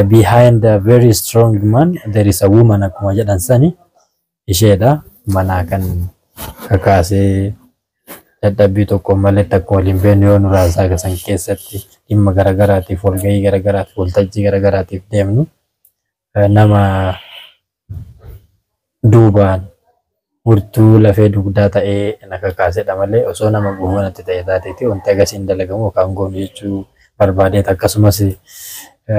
behind a very strong man there is a woman akkuma jedhan sani, isheedha manaa kan kakaasee dadhabbii tokko malee takka waliin beeknu yoo nuraasaa san keessatti dhimma garagaraatiif, walgahii garagaraatiif, waltajjii garagaraatiif deemnu, nama duubaan murtuu lafee dugdaa ta'ee na kakaasedha malee osoo nama gufuu natti ta'e taateeti wanti akkasiin dalagamu yookaan goonu jechuu barbaadeet. Akkasumas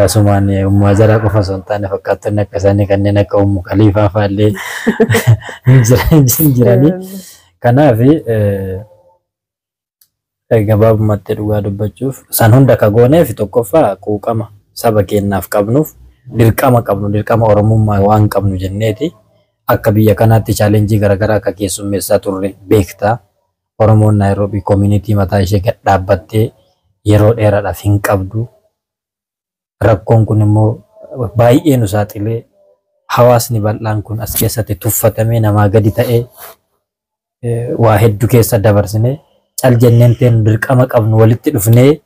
asumaan Ummu Hazaraa qofa osoo hin taane fakkaattonni akka isaanii kanneen akka Ummu Kaliifaa fa'aallee hin jiranii. Kanaaf gabaabumatti dhugaa dubbachuuf san hunda ka gooneef, tokkoffaa quuqama saba keenyaaf qabnuuf, dirqama qabnu, dirqama Oromummaa waan qabnu jenneeti. Akka biyya kanaatti challenge garaagaraa akka keessummeessaa turre beektaa. Oromoon Naayiroobii community mataa ishee gad dhaabbattee yeroo dheeraadhaaf hin qabdu. Rakkoon kun immoo baay'ee nu saaxilee, hawaasni bal'aan kun as keessatti tuffatamee namaa gadi ta'ee waa hedduu keessa dabarsine. Cal jenneen teen dirqama qabnu walitti dhufnee,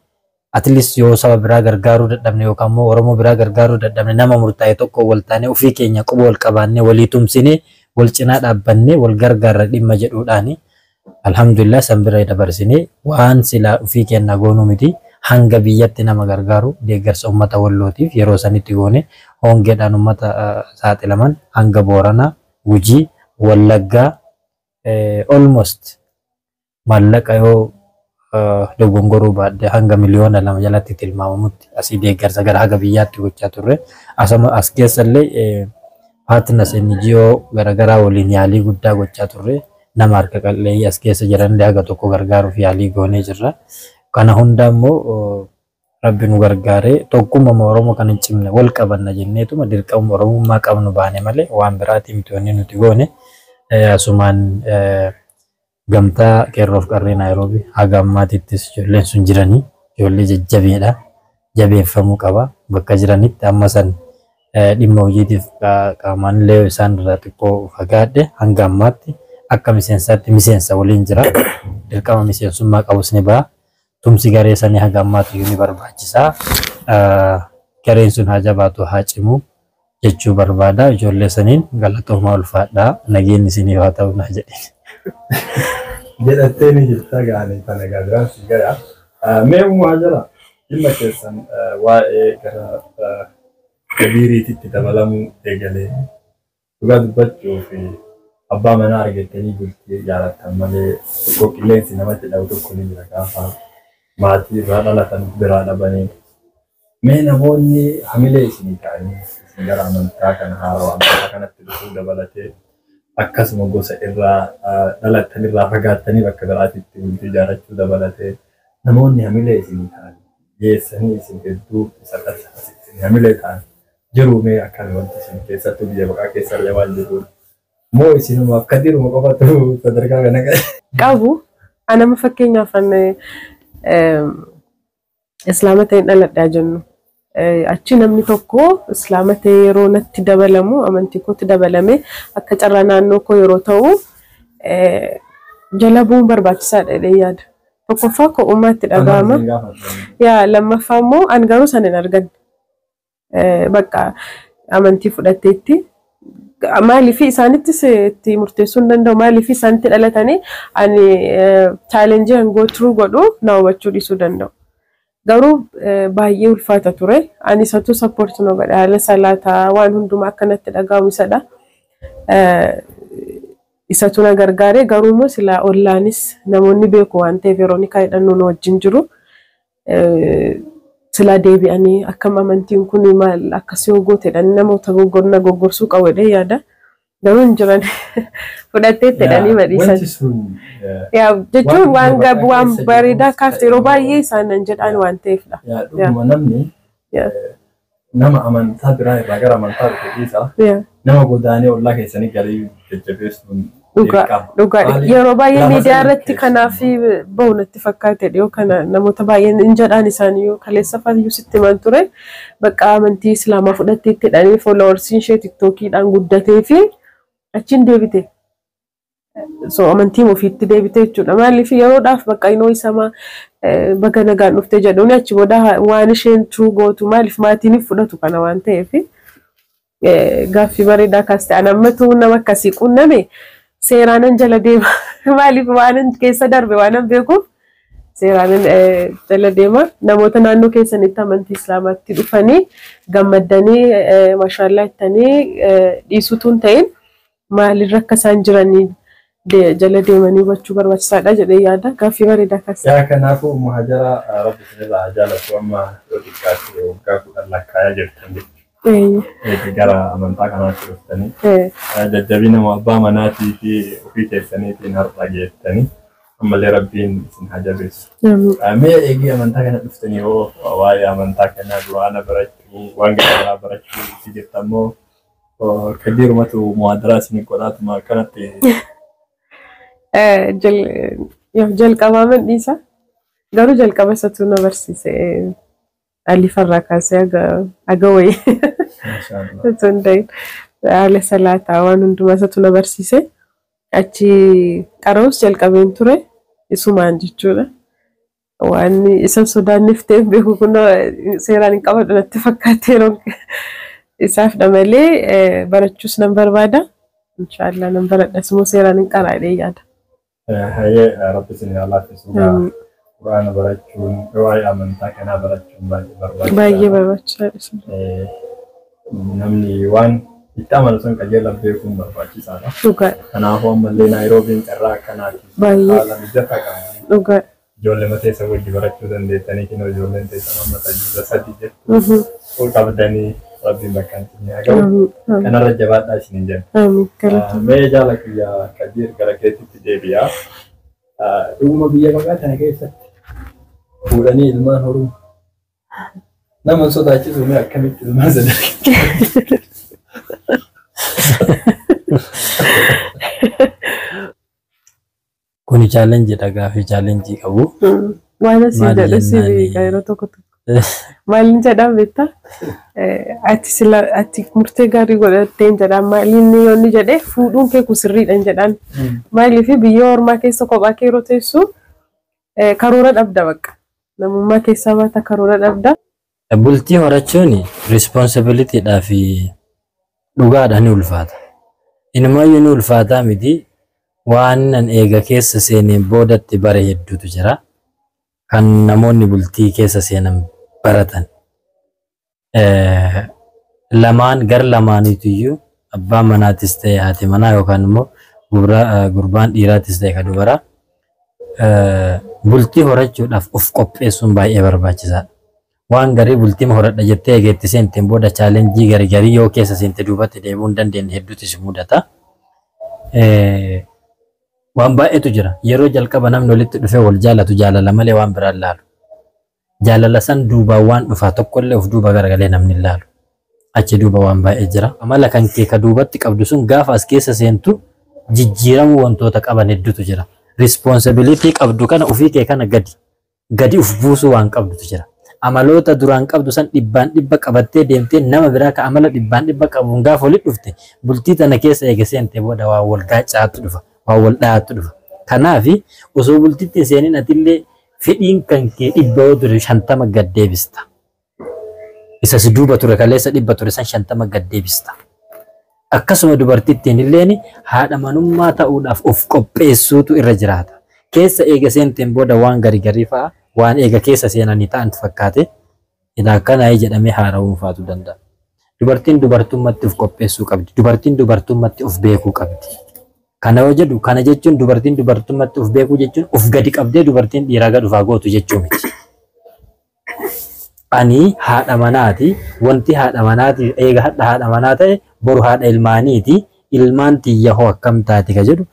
at least yoo saba biraa gargaaruu dadhabne yookaan immoo Oromoo biraa gargaaruu dadhabne, nama murtaa'e tokko wal taanee ofii keenya quba wal qabaannee, walii tumsinee, wal cinaa dhaabbannee wal gargaarra dhimma jedhuudhaani. Alhamdulillah, san bira dabarsinee waan silaa ofii keenya goonuu miti, hanga biyyatti nama gargaaru deeggarsa uummata Wallootiif yeroo sanitti goone, hongeedhaan uummata saaxilaman hanga Booranaa, Gujii, Wallaggaa almost maallaqa yoo dogongoruu baadde hanga 2 miliyoona jalatti tilmaamamutti asii deeggarsa gara haga biyyaatti gochaa turre. As keessallee partners NGO garaagaraa waliin yaalii guddaa gochaa turre. Nama harka qalleeyyii as keessa jiranillee haga tokko gargaaruuf yaalii goonee jirra. Kana hunda immoo Rabbi nu gargaaree tokkummaa Oromoo kan hin cimne wal qabanna jenneetuma dirqama Oromummaa qabnu baane malee waan biraatii miti wanni nuti goone. Asumaan gamtaa qeerroof qarree Naayiroobii haga ammaatittis ijoolleen sun jiranii, ijoollee jajjabeedha. Jabeeffamuu qaba bakka jiranitti. Amma san dhimma hojiitiif qaamaan illee isaan irraa xiqqoo fagaadhe, hanga ammaatti akka miseensaatti miseensa waliin jira. Dirqama miseensummaa qabus ni ba'a. Tumsi garee sanii haga ammaatti ni barbaachisaa. Gareen sun haa jabaatu, haa cimu jechuu barbaada. Ijoollee saniin galatoomaa, ulfaadhaa, nageenyi isiniif haa ta'u naa jedheen. Jedhattee ni jirta gaarii tana gaaziraan si gaya. Mee Ummu Hajara, dhimma keessan waa'ee gara kabiiriititti dabalamuu eegalee, dhugaa dubbachuu fi abbaa manaa argattanii bultii jaalattan malee tokko qilleensi namatti dhabu tokko ni jira gaafa maatii irraa dhalatan biraa dhabanii. Mee namoonni hamilee isinii ta'anii isin gara amantaa kana, haarawaa amantaa kanatti dhufuu dabalatee, akkasuma gosa irraa dhalattan irraa fagaattanii bakka biraatitti bultii ijaarrachuu dabalatee, namoonni hamilee isinii ta'an geessanii isin hedduu isa isin hamilee ta'an jiru? Mee akkami wanti isin keessattuu biyya baqaa keessa illee waan jiruuf moo isinumaaf kadiruma qofatu sadarkaa kana ga'e? Qabu. Anama fakkeenyaaf an islaama ta'een dhaladhaa jennu. Achi namni tokko islaama ta'e yeroo natti dabalamu, amantii kootti dabalame, akka carraa naannoo koo yeroo ta'u jala bu'uun barbaachisaadha jedhee yaada. Tokkoffaa ko'ummaatti dhaga'ama. Yaa, lammaffaa immoo an garuu sana hin arganne. Bakka amantii fudhatteetti. Maaliif isaanittis itti murteessuu hin danda'u? Maaliif isaanitti dhalatanii ani challenge an go through godhu na hubachuu dhiisuu danda'u. Garuu baay'ee ulfaata ture. Ani isatu support na godha. Haala salaataa waan hundumaa akkanatti dhaga'amu isadha. Isatu na gargaare garuu immoo silaa ollaanis namoonni beeku waan ta'eef yeroo nikaa hidhannu nu wajjin jiru. Silaa deebi'anii akkam amantiin kun maal akkas yoo goote jedhanii namoota na goggorsuu qabu jedhee yaada. Garuu hin jiran fudhattee jedhanii madhiisan. Wanti sun Jechuun waan waan waan keessa bareedaa jiru kaafte yeroo baay'ee isaan nan jedhaan waan ta'eefidha. Yaa dhuguma namni nama amantaa biraa irraa gara amantaa dhufe dhiisa. Nama godaanee ollaa keessanii galii jajjabeessuun Dhugaa dhugaa Maaliif? yeroo baay'ee Lafa miidiyaa sana irratti keessa kanaaf bahu natti fakkaate dhiyoo kana namoota baay'een hin jedhaan isaaniyyuu kaleessa faayyuu sitti himan ture bakka amantii islaamaa fudhattee itti hidhanii foolowersiin ishee tiktookiidhaan guddatee fi achiin deebite. So amantii ofiitti deebite jechuudha. Maaliif yeroodhaaf bakka inoo isama baga nagaan dhufte jedhuun achi booda waan isheen gootu maaliif maatiin fudhatu kana waan ta'eef gaaffii bareedaa kaas ta'an ammatu nama akkasii qunname seeraanan jala deema. Maaliif waanan keessa darbe waanan beekuuf seeraanan jala deema. Namoota naannoo keessanitti amantii islaamaatti dhufanii gammaddanii maashaallaa jettanii dhiisuutu hin ta'in maalirra akka isaan jiranii jala deemanii hubachuu barbaachisaadha jedhee yaada. Gaaffii bareedaa kaas. Yaa kanaafuu muhajara rabbi isinirraa haa jaalatu amma yoo xiqqaate waggaa 10 lakkaayaa jirtan jechuudha. Eegi gara amantaa kanaatti dhuftanii jajjabina abbaa manaatii fi ofii keessaniitiin har'a geettanii ammallee rabbiin isin haa jabeessu. Mee eegii amantaa kana dhuftanii hoo waa'ee amantaa kanaa duraana barachuu waan garaagaraa barachuu itti jirtan moo kadiirumatu muhaadaraa isin godhaatuma akkanatti? Jalqabaa man dhiisa. Garuu jalqaba isatu na barsiise. Alifarraa kaasee haga wayii. Maashaallah. Osoo hin ta'in haala salaataa waan hundumaa isatu na barsiise. Achi qara'uus jalqabeen ture isumaan jechuudha. Waan isa sodaanneef ta'e beeku kun seeraan hin qabadhu natti fakkaate yeroo isaafdha malee barachuus nan barbaada. Inshaallah nan baradhas immoo seeraan hin qara'a jedhee yaada. Hayyee rabbi isin haa laaffisu. Quraana barachuun waa'ee amantaa kanaa barachuun baay'ee barbaachisaadha. Baay'ee barbaachisaadha. Namni waan itti amanu sun qajeelan beekuun barbaachisaadha. Dhugaa. Kanaafuu ammallee Naayiroobiin carraa akkanaati. Baay'ee. Haala mijataa qabdi. Dhugaa. Ijoollee mateessa wajji barachuu dandeettanii kinoo ijoolleen teessan amma tajaajila sadi jettu ol qabdanii rabbiin bakka hin haa ga'u. Amiin. Amiin. Kanarra jabaadhaa isiniin jenna. Amiin. Galatoomii. Mee jaala kiyya Kadir gara keetitti deebi'a. Dhuguma biyya maqaa kana keessatti fuudhanii ilmaan horuu nama hin sodaachisu mee akkamitti ilmaan sadarkaa? Kuni chaalenjiidha gaaffii challenge qabu. Waan asii Maal jedhu si jennaan? beeka yeroo tokko tokko. Maaliin jedhaan beektaa? Ati sila ati murtee gaarii godhatteen jedhaan maaliin yoo inni jedhee fuudhuun kee kun sirriidha jedhaan. Maaliif biyya ormaa keessa kophaa kee yeroo teessu karoora dhabda bakka. Namummaa keessaa baata karoora dhabda. Bultii horachuun responsibilityidhaa fi dhugaadha ni ulfaata. Inumaayyuu ni ulfaataa miti waan nan eega keessa seeneen boodatti bare hedduutu jira. Kan namoonni bultii keessa seenan baratan. Lamaan gar lamaaniitu abbaan manaatis ta'e haati manaa yookaan immoo gurbaan dhiiraatis ta'e kan dubaraa bultii horachuudhaaf of qopheessuun baay'ee barbaachisaadha. Waan garii bultii horadha jettee eegeetti seenteen booda challenge garii garii yoo keessa seente duubatti deebi'uu hin dandeenye hedduutu si mudata. Waan baay'eetu jira. Yeroo jalqaba namni walitti dhufee wal jaalatu jaalala malee waan biraan laalu. Jaalala san duubaan waan dhufaa tokkollee of duuba garagalee namni hin laalu. Achi duuba waan baay'ee jira. Amala kan kee ka duubatti qabdu sun gaafa as keessa seentu jijjiiramuu wantoota qaban hedduutu jira. Responsibility qabdu kana ofii kee kana gadi gadi uf buusuu waan qabdutu jira. Amaloota duraan qabdu san dhibbaan dhibba qabattee deemtee nama biraa ka amala dhibbaan dhibba qabuun gaafa walitti dhufte bultii tana keessa eega seente booda waan wal gaacaatu dhufa, waan wal dhahaatu dhufa. Kanaafi osoo bultitti hin seenin atillee fedhiin kan kee 100 yoo ture 50 gad deebista. Isa si duuba ture kaleessa 100 ture san 50 gad deebista. Akkasuma dubartittiin illeen haadha manummaa ta'uudhaaf of qopheessuutu irra jiraata. Keessa eega seenteen booda waan garii garii fa'a waan eega keessa seenanii ta'an fakkaate ila akkanaa jedhamee haara'uu faatu danda'a. Dubartiin dubartummatti of qopheessuu qabdi. Dubartiin dubartummatti of beekuu qabdi. Kana yoo jedhu, kana jechuun dubartiin dubartummaatti of beekuu jechuun of gadi qabdee dubartiin dhiiraa gad ufaa gootu jechuu miti. Ani haadha manaati, wanti haadha manaati eega haadha manaa ta'e boru haadha ilmaaniiti, ilmaan tiyya hoo akkam taati ka jedhu,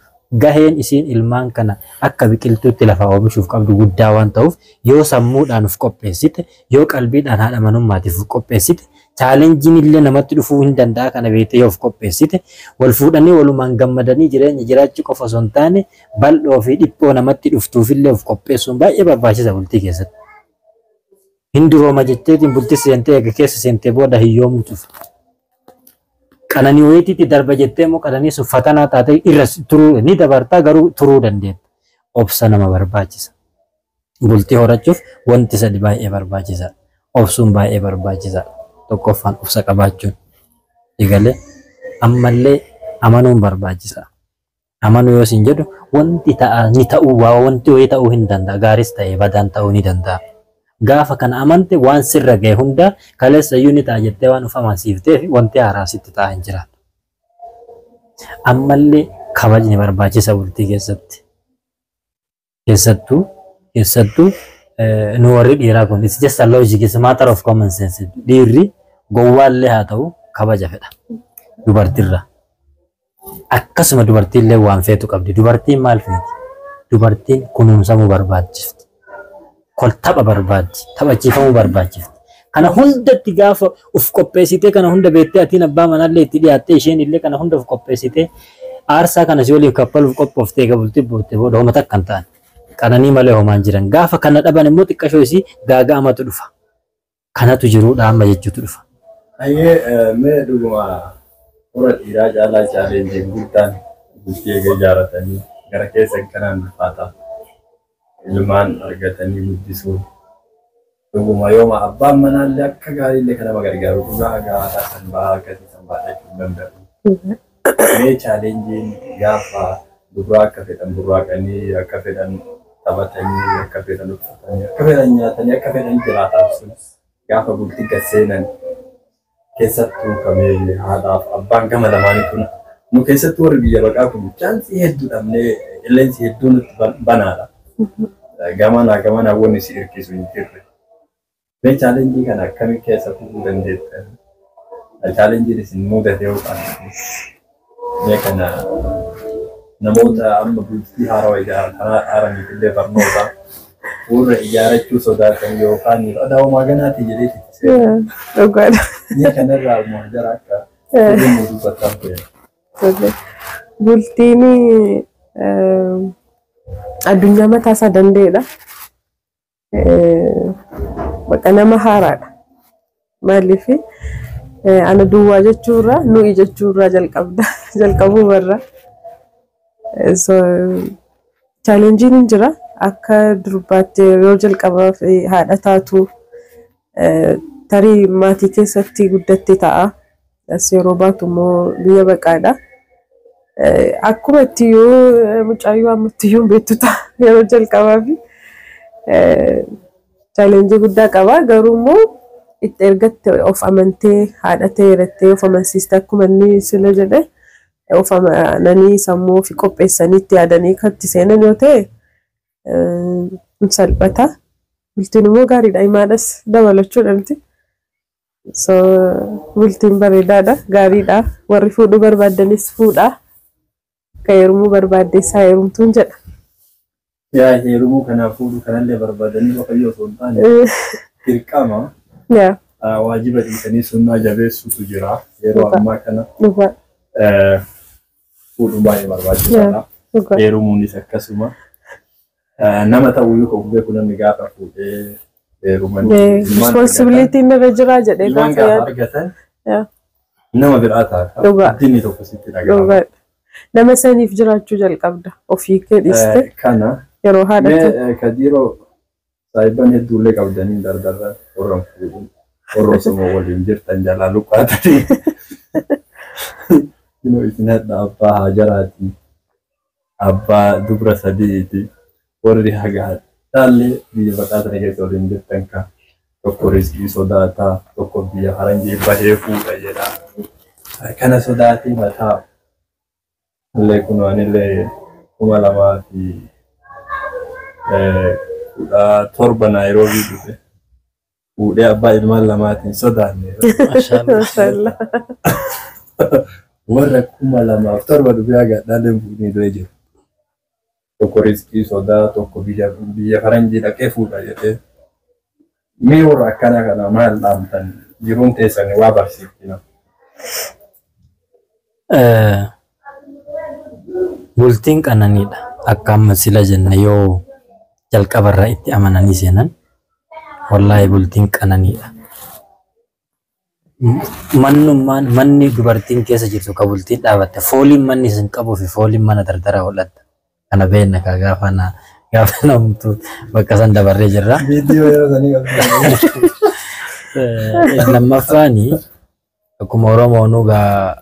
gaheen isiin ilmaan kana akka biqiltuutti lafa oomishuuf qabdu guddaa waan ta'uuf, yoo sammuudhaan of qopheessite, yoo qalbiidhaan haadha manummaatiif of qopheessite, challengeiin illee namatti dhufuu hin danda'a, kana beektee yoo of qopheessite, wal fuudhanii walumaan gammadanii jireenya jiraachuu qofa osoo hin taane, bal'oo fi dhiphoo namatti dhuftuufillee of qopheessuun baay'ee barbaachisa bultii keessatti. Hin durooma jetteetiin bultii seentee eega keessa seentee booda hiyyoomutu dhufa. Qananii wayiitiitti darba jettee immoo qananii sun fatanaa taatee irra turuu ni dabartaa, garuu turuu dandeetta. Obsa nama barbaachisa. Bultii horachuuf wanti sadi baay'ee barbaachisaadha. Obsuun baay'ee barbaachisaadha. Tokkoffaan obsa qabaachuun. Egalee ammallee amanuun barbaachisaadha. Amanuu yoo isin jedhu, wanti ta'a ni ta'uu, waa wanti wayii ta'uu hin danda'a. Gaaris ta'ee badaan ta'uu ni danda'a. Gaafa kana amante, waan sirra ga'e hunda kaleessa iyyuu ni ta'a jettee waan of amansiifteef wanti haaraa sitti ta'aa hin jiraatu. Ammallee kabajni barbaachisa bultii keessatti. Keessattuu nu warri dhiiraa kun, it's just a logic, it's a matter of common sense. Dhiirri gowwaallee haa ta'u kabaja fedha dubartiirra. Akkasuma dubartiillee waan feetu qabdi. Dubartiin maal feeti? Dubartiin kunuunsamuu barbaachifti. Kol tapha barbaaddi. Taphachiifamuu barbaachifti. Kana hundatti gaafa uf qopheessitee, kana hunda beektee, atiin abbaa manaallee itti dhiyaattee, isheen illee kana hunda uf qopheessitee, aarsaa kana si waliif kaffaluuf qophooftee, eega bultii boottee booda homa takka hin ta'an. Qananii malee homaan jiran. Gaafa kana dhaban immoo xiqqashoo isii gaaga'amatu dhufa. Kanatu jiruudha amma jechuutu dhufa. Ayyee, mee dhuguma warra dhiiraa caalaa challengeiin guddaan bultii eega ijaaratanii gara keessan kanaan ulfaata. Ilmaan argatanii guddisuun dhuguma yooma abbaan manaallee akka gaariillee kan nama gargaaru, dhugaa gaafa san bahaa akkasii san baadhachuu hin danda'u. Mee challengeiin gaafa duraa akka fedhan burraaqanii, akka fedhan taphatanii, akka fedhan uffatanii, akka fedhan nyaatanii, akka fedhan jiraatan sun gaafa bultii gad seenan, keessattuu kamee haadhaaf abbaan gama lamaaniitu, nu keessattuu warri biyya baqaa kun chance hedduu dhabnee qilleensi hedduu nutti banaadha. Gamanaa gamanaa wanni si hirkisu hin jirre. Mee challenge kana akkamii keessa kufuu dandeettan? Challengeiin isin mudate yoo qabaate, mee kana namoota amma bultii haarawaa ijaaraniif illee barnoota, warra ijaarachuu sodaatan yookaan adaawamaa ganaati jedhee itti seenu. Dhugaadha. Mee kanarraa immoo jara akka dhimma dubbataan ture. Bultiin addunyaa mataa isaa danda'edha. Baqa nama haaraadha. Maaliif, ana duwwaa jechuurraa nuyi jechuurraa jalqabda jalqabuu barra. Challengeiin hin jira. Akka durbaatti yeroo jalqabaaf haadha taatu, tarii maatii keessatti guddatte ta'a. As yeroo baatu immoo biyya baqaadha. Akkuma ittiyyuu mucaayyuu ammattiyyuu hin beektu ta'a yeroo jalqabaaf. Challenge guddaa qaba. Garuu immoo itti ergatte of amantee, haadha ta'e irratti of amansiiste, akkuma inni sila jedhe, of amananii sammuu ofii qopheessanii itti yaadanii kan itti seenan yoo ta'e hin salphata. Bultiin immoo gaariidha. Imaadhas dabalachuudha miti. So bultiin bareedaadha. Gaariidha. Warri fuudhuu barbaadanis fuudhaa. Kan heerumuu barbaaddes haa heerumtuun jedha. Yaa, heerumuu kanaaf fuudhuu kanallee barbaadanii waaqayyo osoo hin taane dirqama waajiba dhiisanii sunnaa jabeessuutu jira. Yeroo ammaa kana fuudhuun baay'ee barbaachisaadha. Heerumuunis akkasuma. Nama ta'uu yoo of beeku, namni gaafa fuudhee heerumanii Responsibilityn irra jiraa jedhee ilmaan gaafa gaafa yaadu. argatan nama biraa taata. Guddinni tokko sitti dhagahama. Dhugaadha. Nama saniif jiraachuu jalqabda. Ofii kee dhiiste Kana yeroo haadhatu. mee Kadiiroo, saahiban hedduullee qabdanii dardarra warra hin fuudhin, warra osoo waliin jirtan jalaa luqqaatanii. Inuu isin hadha abbaa Haajaraati. Abbaa dubra sadiiti. Warri haga dhaallee biyya baqaa sana keessa waliin jirtan ka tokko riskii sodaataa, tokko biyya faranjii bahee fuudha jedha. Kana sodaatee mataa Illee kun anillee 2017 Naayiroobii dhufe. Fuudhee abbaa ilmaan lamaatiin sodaanne. Maashaallah. Maashaallah. Warra 2007 dhufee haga dhaaleen fuudhee illee jiru. Tokko riskii sodaa, tokko biyya faranjii dhaqee fuudha jedhee. Mee warra akkana kana maal dhaamtan, jiruun teessanii waa barsiifti nama? Bultiin qananiidha. Akka amma sila jenne yoo jalqabarraa itti amananii seenan, wallaahi bultiin qananiidha. Mannummaan manni dubartiin keessa jirtu ka bultiin dhaabatte fooliin manni isin qabuu fi fooliin mana dardaraa hodhatta. Kana beekna kaa gaafa na gaafa namtu bakka san dabarree jirra. Viidiyoo yeroo sanii qabdu. Lammaffaani akkuma Oromoonuu gaa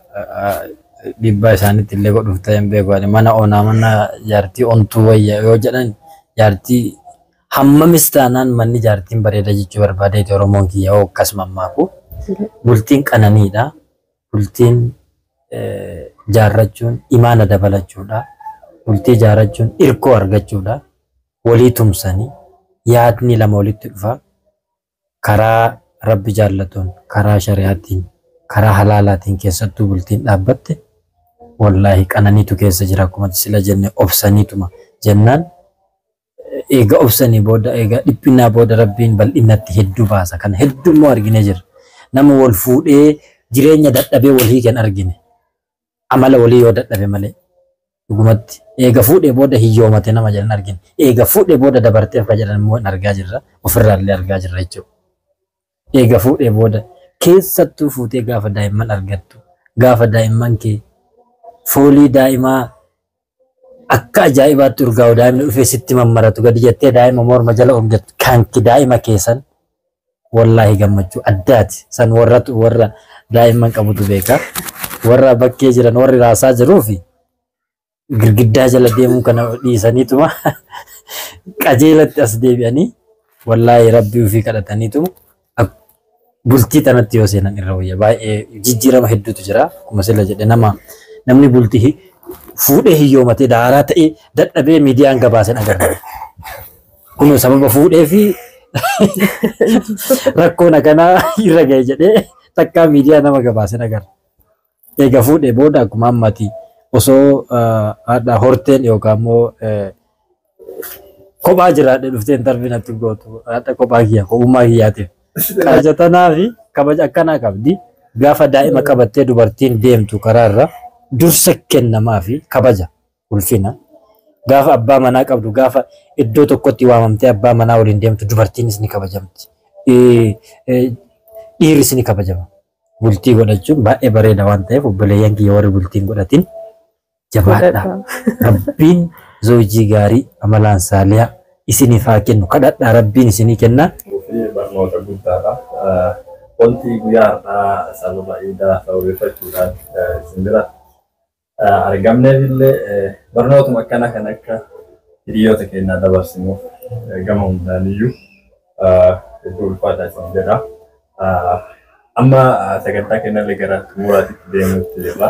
dhiibbaa isaanitti illee godhuuf ta'e hin beeku. Ani mana onaa mana jaartii ontuu wayya yoo jedhan, jaartii hammamis taanaan manni jaartiin bareeda jechuu barbaadeeti Oromoon kiyya hoo akkasuma ammaaku. Bultiin qananiidha. Bultiin jaarrachuun imaana dabalachuudha. Bultii jaarrachuun irkoo argachuudha. Walii tumsanii yaadni lama walitti dhufa. Karaa Rabbi jaallatuun, karaa shari'aatiin, karaa halaalaatiin keessattuu bultiin dhaabbatte wallaahi qananiitu keessa jira. Akkuma sila jenne obsaniituma jennaan eega obsanii booda, eega dhiphinaa booda Rabbiin bal'inatti hedduu baasa. Kana hedduu immoo argine jira. Nama wal fuudhee jireenya dadhabee wal hiikan argine. Amala walii yoo dadhabe malee. Dhugumatti eega fuudhee booda hiyyoomate nama jedhan argine. Eega fuudhee booda dabarteef ka jedhan immoo argaa jirra. Ofirraallee argaa jirra jechuudha. Eega fuudhee booda, keessattuu fuutee gaafa daa'imman argattu, gaafa daa'imman kee foolii daa'imaa akka ajaa'ibaatti urgaa'u, daa'imni dhufee sitti mammaratu, gadi jettee daa'ima morma jala ol kanki daa'ima keessan, wallaahi gammachuu addaati. San warratu warra daa'imman qabutu beeka. Warra bakkee jiran, warri raasaa jiruu fi girgiddaa jala deemuu kana dhiisaniituma qajeelatti as deebi'anii wallaahi Rabbii ofii kadhataniituma bultii tanatti yoo seenan irra wayya. Baay'ee jijjiirama hedduutu jira. Akkuma sila jedhe nama namni bultii fuudhee hiyyoomatee daaraa ta'ee dadhabee miidiyaan gabaasan agarra. Kun sababa fuudhee fi rakkoon akkanaa irra ga'e jedhee takkaa miidiyaa nama gabaasan agarra. Egaa fuudhee booda akkuma ammati osoo haadha horteen yookaan immoo kophaa jiraadhe dhuftee hin tarbinatti gootu, haadha kophaa kiyya kophummaa kiyyaatiif. Kabaja tanaa fi kabaja akkanaa qabdi. Gaafa daa'ima qabattee dubartiin deemtu karaarra dursa kennamaa fi kabaja ulfina. Gaafa abbaa manaa qabdu, gaafa iddoo tokkotti waamamtee abbaa manaa waliin deemtu, dubartiinis ni kabajamti. Dhiirris ni kabajama. Bultii godhachuun baay'ee bareeda waan ta'eef, obboleeyyan kiyya warri bultiin godhatin jabaadha. Rabbiin zoojii gaarii amalaan saaliyaa isiniif haa kennu. Kadhadhaa, Rabbiin isinii kenna. Fi barnoota guddaadha. Wanti guyyaa har'aa sababa iidaa sababeeffachuudhaan isin bira argamneef illee barnootuma akkana kan akka hiriyoota keenyaa dabarsinuuf gama hundaaniyyuu hedduu ulfaataa isin jedha. Amma sagantaa keenyallee gara xumuraatitti deemuutti jirra.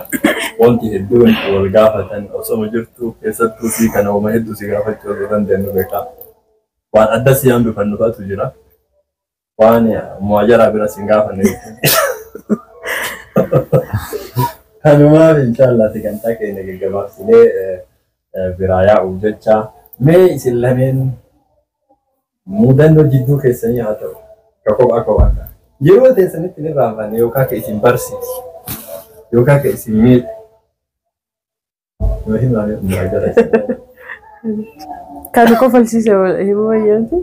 Wanti hedduun wal gaafatan osoo jirtu, keessattuu fi kana uuma hedduu si gaafachuu osoo dandeenyu beekaa. Waan adda si hambifannu fa'atu jira. Waan muwaajaraa bira si gaafanne. Kanumaaf inshaallah sagantaa keenya gaggabaabsinee biraa yaa'uuf jecha, mee isin lameen mudannoo jidduu keessanii haa ta'u ka kophaa kophaa ta'a. Yeroo teessanitti ni raanfanne yookaan ka isin barsiisu yookaan ka isin miidhe. Yoo himaa muwaajaraa isin. Kan kofalsiise himuu wayyaanti.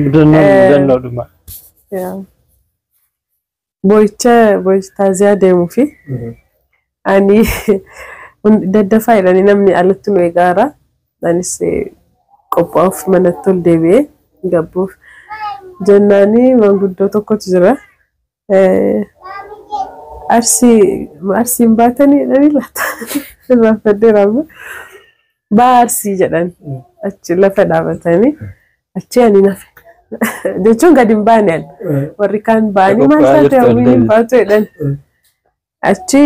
Mudannoodhuma. Boo'icha taaziyaa deemuu fi ani daddafaa jedhanii namni alatti nu eegaara. Anis qophaa'uuf manatti ol deebi'ee gabbuuf jennaanii manguddoo tokkotu jira. Arsii Arsiin baatanii jedhanii laata? Irraanfadheera amma. Baa Arsii jedhan achi lafa dhaabatanii achi ani nafe. Jechuun gadi hin baane ani. Warri kaan ba'anii maal taate, hawwiin hin baatu jedhan. Achi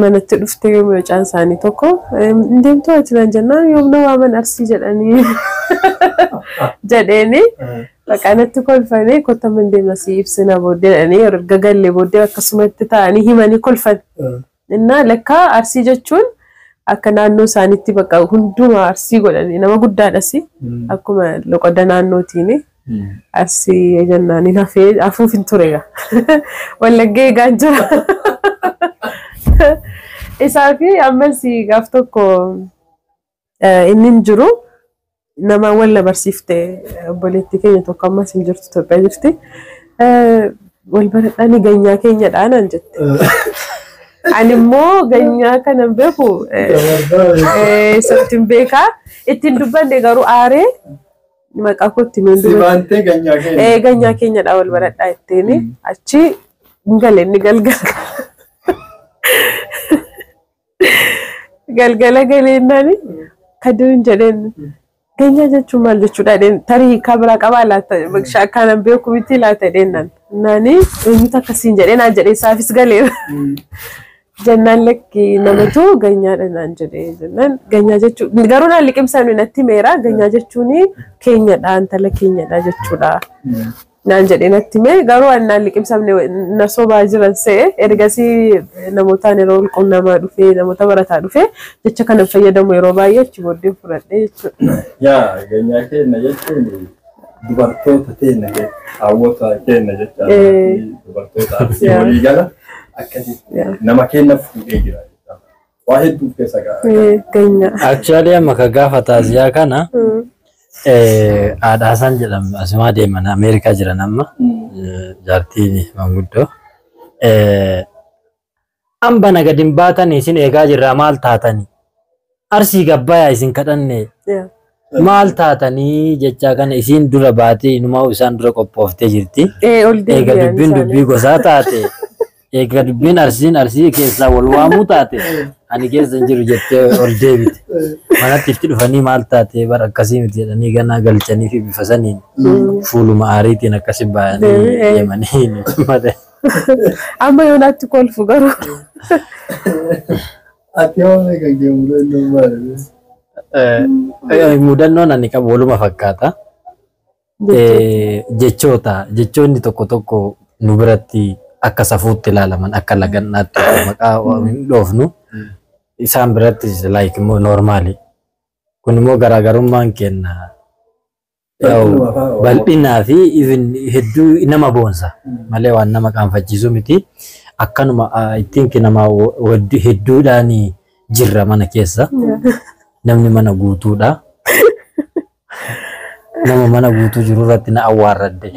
manatti dhuftee mucaan isaanii tokko deemtuu ati naan jennaan yoom na waaman Arsii jedhanii jedheeni maqaa natti kolfanii kotta man deemna si ibsina booddee jedhanii erga gallee booddee akkasumatti taa'anii himanii kolfan. Innaa lakkaa Arsii jechuun akka naannoo isaaniitti bakka hundumaa Arsii godhanii nama guddaadhas akkuma loqoda naannootiin Arsii jennaan hin hafee hafuuf hin ture egaa. Wallaggee eegaan jira. Isaa fi ammas gaaf tokko inni hin jiru nama wal barsiifte obboleettii keenya tokko ammas hin jirtu Itoophiyaa jirti. Wal baradhaani ganyaa keenyadha naan jette. Ani immoo ganyaa kanan beeku sirriitti hin beekaa. Ittiin dubbanne garuu aaree maqaa kootti miin Si baantee ganyaa keenya. Ganyaa keenyadha wal baradhaa ittiin achi hin gale inni galgala. Galgala galeennaan kaduun jedheen ganyaa jechuun maal jechuudha jedheen tarii hiikaa biraa qabaa laata akkanan beeku miti laata jedheen naani eenyutu akkasiin jedhee naan jedhee isaafis galeera. Jennaan lakki namatu ganyaadha naan jedhee jennaan ganyaa jechuun garuu naan liqimsaan natti meera ganyaa jechuun keenyadha intala keenyadha jechuudha. Naan jedhee natti mee garuu ani naan liqimsamne na sobaa jiran se'e ergasii namootaan yeroo qunnamaa dhufee namoota barataa dhufee jecha kana fayyadamu yeroo baay'ee achi booddee fudhadhee jechuudha. Yaa ganyaa keenya jechuun dubartoota teenya hawwata keenya jecha dubartoota Arsii walii gala akkasitti nama keenya fuudhee jira. Waa hedduu of keessa qaba. Ganyaa. Actually amma ka gaafa taaziyaa kana haadha Hasan jedhamu asumaa deeman Ameerikaa jiran amma jaartiin manguddoo. Hamba na gadi hin baatanii isin eegaa jirraa maal taatanii? Arsii gabbayaa isin kadhanne maal taatanii jechaa kana isiin dura baatee inumaa isaan dura qophooftee jirti. Ol Eega deebi'an dubbiin isaanii. Dubbii gosaa taate eega dubbiin Arsiin Arsii keessaa wal waamuu taate ani keessa hin jiru jettee ol deebite. Manatti itti dhufanii maal taate bara akkasii miti jedhanii ganaa galchanii fi bifa saniin fuuluma aariitiin akkasi baay'anii deemanii malee. Amma yoonaatti kolfu garuu. Ati hoo meeqa geemuu maali? Mudannoon ani qabu waluma fakkaata. Jechoota jechoonni tokko tokko nu biratti akka safuutti ilaalaman akka lagannaatti maqaa hin dhoofnu isaan biratti like immoo normal. Kun immoo garaagarummaan kenna bal'inaa fi even hedduu nama boonsa malee waan nama qaanfachiisu miti. Akkanuma ittiin nama hedduudhaan jirra mana keessa. Namni mana guutuudha. Nama mana guutuu jiru irratti na awwaarradde.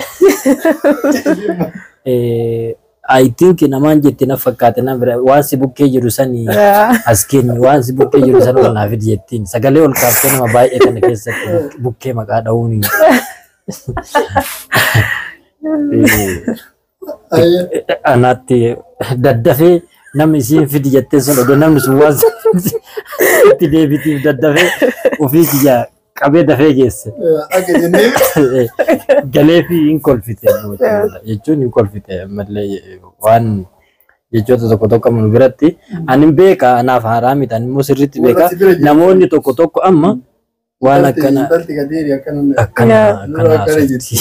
I think namaan jetti na fakkaate na bira waan si bukkee jiru sani as kenni waan si bukkee jiru san ol naa fidi jettiin sagalee ol kaaftee nama baay'ee kana keessatti bukkee maqaa dha'uun. Anaatti daddafee namni isiin fidi jettee sun odoo namni sun waan itti deebitiif daddafee ofii kiyya qabee dafee geesse. Akka jennee Galee fi hin kolfite jechuun hin kolfite ammallee waan jechoota tokko tokko nu biratti ani beeka anaaf haaraa miti ani immoo sirriitti beeka namoonni tokko tokko amma waan akkana Intalti gadeeri akkana akkana Nurra akkana akkana jirti.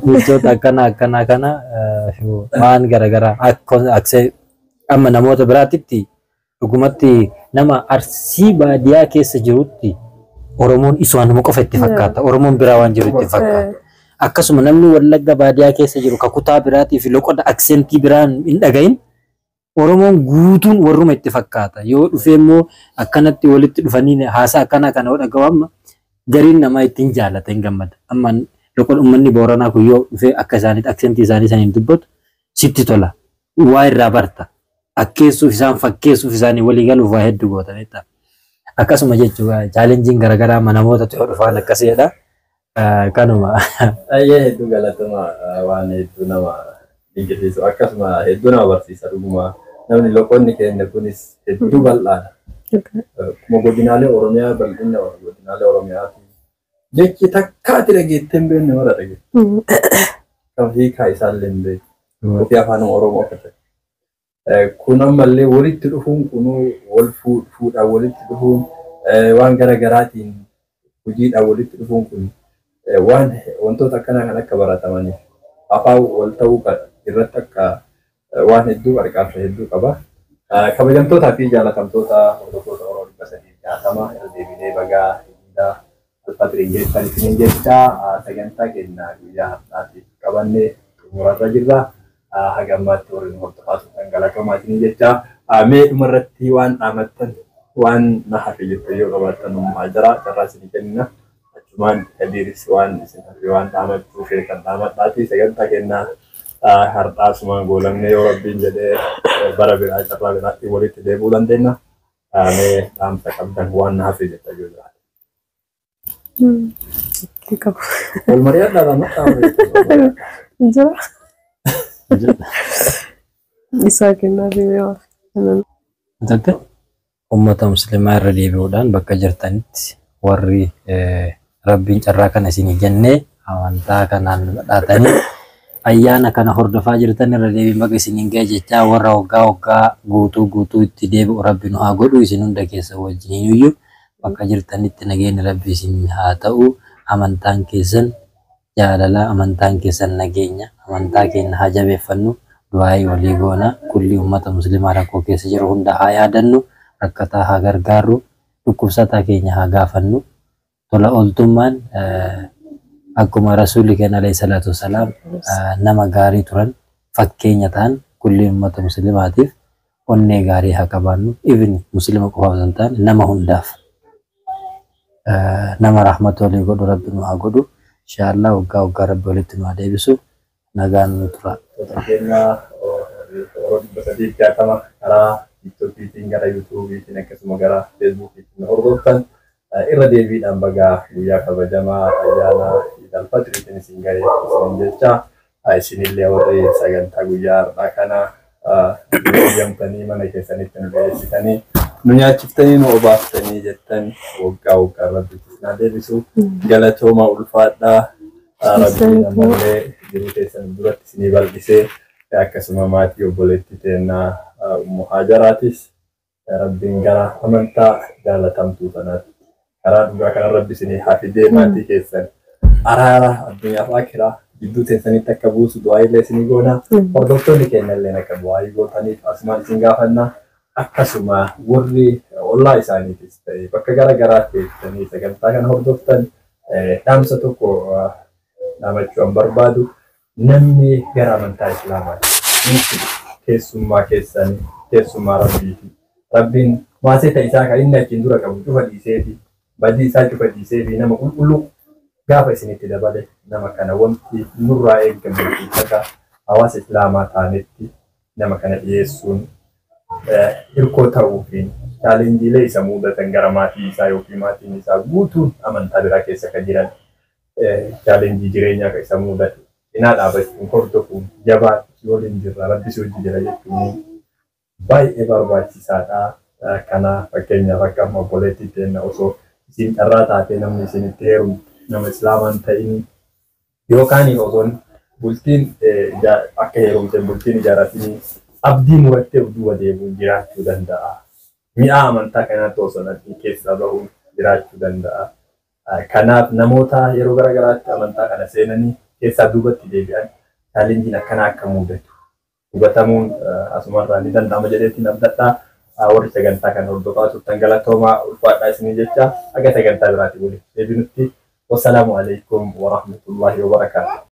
Jechoota akkana akkana kana waan garaagaraa akka amma namoota biraatitti dhugumatti nama Arsii baadiyyaa keessa jirutti Oromoon isumaanuma qofa itti fakkaata. Oromoon biraa waan jiru itti fakkaata. Akkasuma namni Wallagga baadiyyaa keessa jiru ka kutaa biraatii fi loqoda accentii biraan hin dhagahin Oromoon guutuun warruma itti fakkaata. Yoo dhufee immoo akkanatti walitti dhufanii haasaa akkanaa kana yoo dhagahu amma gariin namaa ittiin jaallata hin gammada. Amma loqoda uummanni Booranaa kun yoo dhufee akka isaaniitti accentii isaanii saniin dubbatu sitti tola. Waa irraa barta. Akkeessuuf isaan fakkeessuuf isaanii walii galuuf waa hedduu gootanidha. Akkasuma jechuudha challengeiin garaagaraa amma namoota yoo dhufaan akkasiidha. Kanuma. Ayyee hedduu galatama waan hedduu nama dinqisiisu akkasuma hedduu nama barsiisa dhuguma namni loqonni keenya kunis hedduu bal'aadha. Akkuma godinaalee Oromiyaa bal'ina godinaalee Oromiyaati. Jechi takka ati dhageettee hin beekne mara dhageette. Kan hiikaa isaallee hin beekne. Ofii afaan Oromoo akka ta'e. Kun ammallee walitti dhufuun kunuu wal fuudhaan walitti dhufuun waan gara garaatiin hojiidhaan walitti dhufuun kun waan wantoota akkanaa kan akka baratamaniif afaan wal ta'uu irratti akka waan hedduu qarqaarsa hedduu qaba. Kabajamtootaa fi jaalatamtoota hordoftoota Oromoo 360 irra deebinee bagaa Iida Alfatiriin geessan isiniin jecha sagantaa keenya guyyaa har'aatiif qabannee xumurarra jirra. Haga ammaatti warri nu hordofaa turtan galatoomaa isiniin jecha mee dhumarratti waan dhaamattan waan na hafe jettan yoo qabaattan ummaa jira carraa isinii kennina. Achumaan Kadiiris waan isin hafe waan dhaamachuu feetan dhaamadhaati sagantaa keenya har'aa asumaan goolamnee yoo Rabbiin jedhee bara biraa carraa biraatti walitti deebi'uu dandeenya. Mee dhaamsa qabdan waan na hafe jettan yoo jiraate. Hin qabu. Wal mari'adhaa dhaammadhaa. Jira. Isaa kennaa fi yoo Matatte uummata musliimaa irra deebi'uudhaan bakka jirtanitti warri Rabbiin carraa kana isinii kennee amantaa kanaan badhaatanii ayyaana kana hordofaa jirtan irra deebiin baga isiniin ga'e jechaa warra waggaa waggaa guutuu guutuu itti deebi'u Rabbi nu haa godhu isin hunda keessa wajjiniin iyyuu bakka jirtanitti nageenyi Rabbi isin haa ta'u. Amantaan keessan jaalala, amantaan keessan nageenya, amantaa keenya haa jabeeffannu, du'aayii walii goona, kulli uummata musliimaa rakkoo keessa jiru hunda haa yaadannu, rakkataa haa gargaarru, dhukkubsataa keenya haa gaafannu. Tola ooltummaan akkuma Rasuulli keenya alayhi salaatu wasalaam nama gaarii turan fakkeenya ta'an kulli uummata musliimaatiif onnee gaarii haa qabaannu. Even muslima qofaaf osoo hin taane nama hundaaf nama rahmata walii godhu Rabbi nu haa godhu. Inshaallah waggaa waggaa Rabbi walitti nu haa deebisu. Nagaan nu tura. Fakkeenya Oromoo 360 karaa TikTokiitiin gara YouTubeetiin akkasuma gara Facebookiitiin hordoftan irra deebiidhaan bagaa guyyaa kabajamaa ayyaana Iid Alfaxiriitiin isin ga'e isiniin jecha isinillee warri sagantaa guyyaa har'aa kana eeyyamtanii mana keessanitti nu dhiyeessitanii nu nyaachiftanii nu obaaftanii jettan waggaa waggaa Rabbi isin haa deebisu. Galatooma ulfaadhaa. Rabbiin ammallee jiruu keessan duratti isinii bal'isee akkasuma maatii obboleettii teennaa Ummu Haajaraatis Rabbiin gara amantaa jaalatamtuu tanaatti karaa dhugaa kana Rabbi isinii haa fidee maatii keessan araara addunyaa fi akiraa gidduu teessanitti akka buusu du'aa illee isinii goona. Hordoftoonni keenya illee akka du'aa gootaniif asumaan isin gaafanna. Akkasuma warri ollaa isaaniitis ta'e bakka gara garaatti teessanii sagantaa kana hordoftan dhaamsa tokko dhaamachuu an barbaadu namni gara amantaa Islaamaatti keessummaa keessanii keessummaa Rabbiiti. Rabbiin maaseta isaa kan inni achiin dura qabu cufa dhiiseefi badii isaa cufa dhiiseefi nama qulqulluu gaafa isinitti dabale nama kana wanti nurraa eegamu akka hawaasa Islaamaa taanetti nama kana dhiyeessuun hirkoo ta'uufiin chaalenjiilee isa mudatan gara maatii isaa yookiin maatiin isaa guutuun amantaa biraa keessa kan jiran chaalenjii jireenyaa kan isa mudate cinaa dhaabachuun hordofuun jabaatu si waliin jirra Rabbi si hojii jira jechuun baay'ee barbaachisaadha. Kana fakkeenyaaf akka amma obboleettii teenna osoo isin carraa taatee namni isinitti heerumu nama Islaamaan ta'in yookaan osoo bultiin akka heerumte bultiin ijaarratinii abdii murattee of duuba deebi'uun jiraachuu danda'a. Mi'aa amantaa kanaatti osoo hin keessaa bahuun jiraachuu danda'a. Kanaaf namoota yeroo gara garaatti amantaa kana seenanii keessaa duubatti deebi'an chaalenjiin akkanaa akka mudatu hubatamuun asumarraa ni danda'ama jedheetiin abdadhaa. Warri sagantaa kana hordofaa turtan galatoomaa ulfaadhaa isinii jecha haga sagantaa biraatti walitti deebinutti. Wassalaamu alaikum warahmatullahi wabarakaatuh.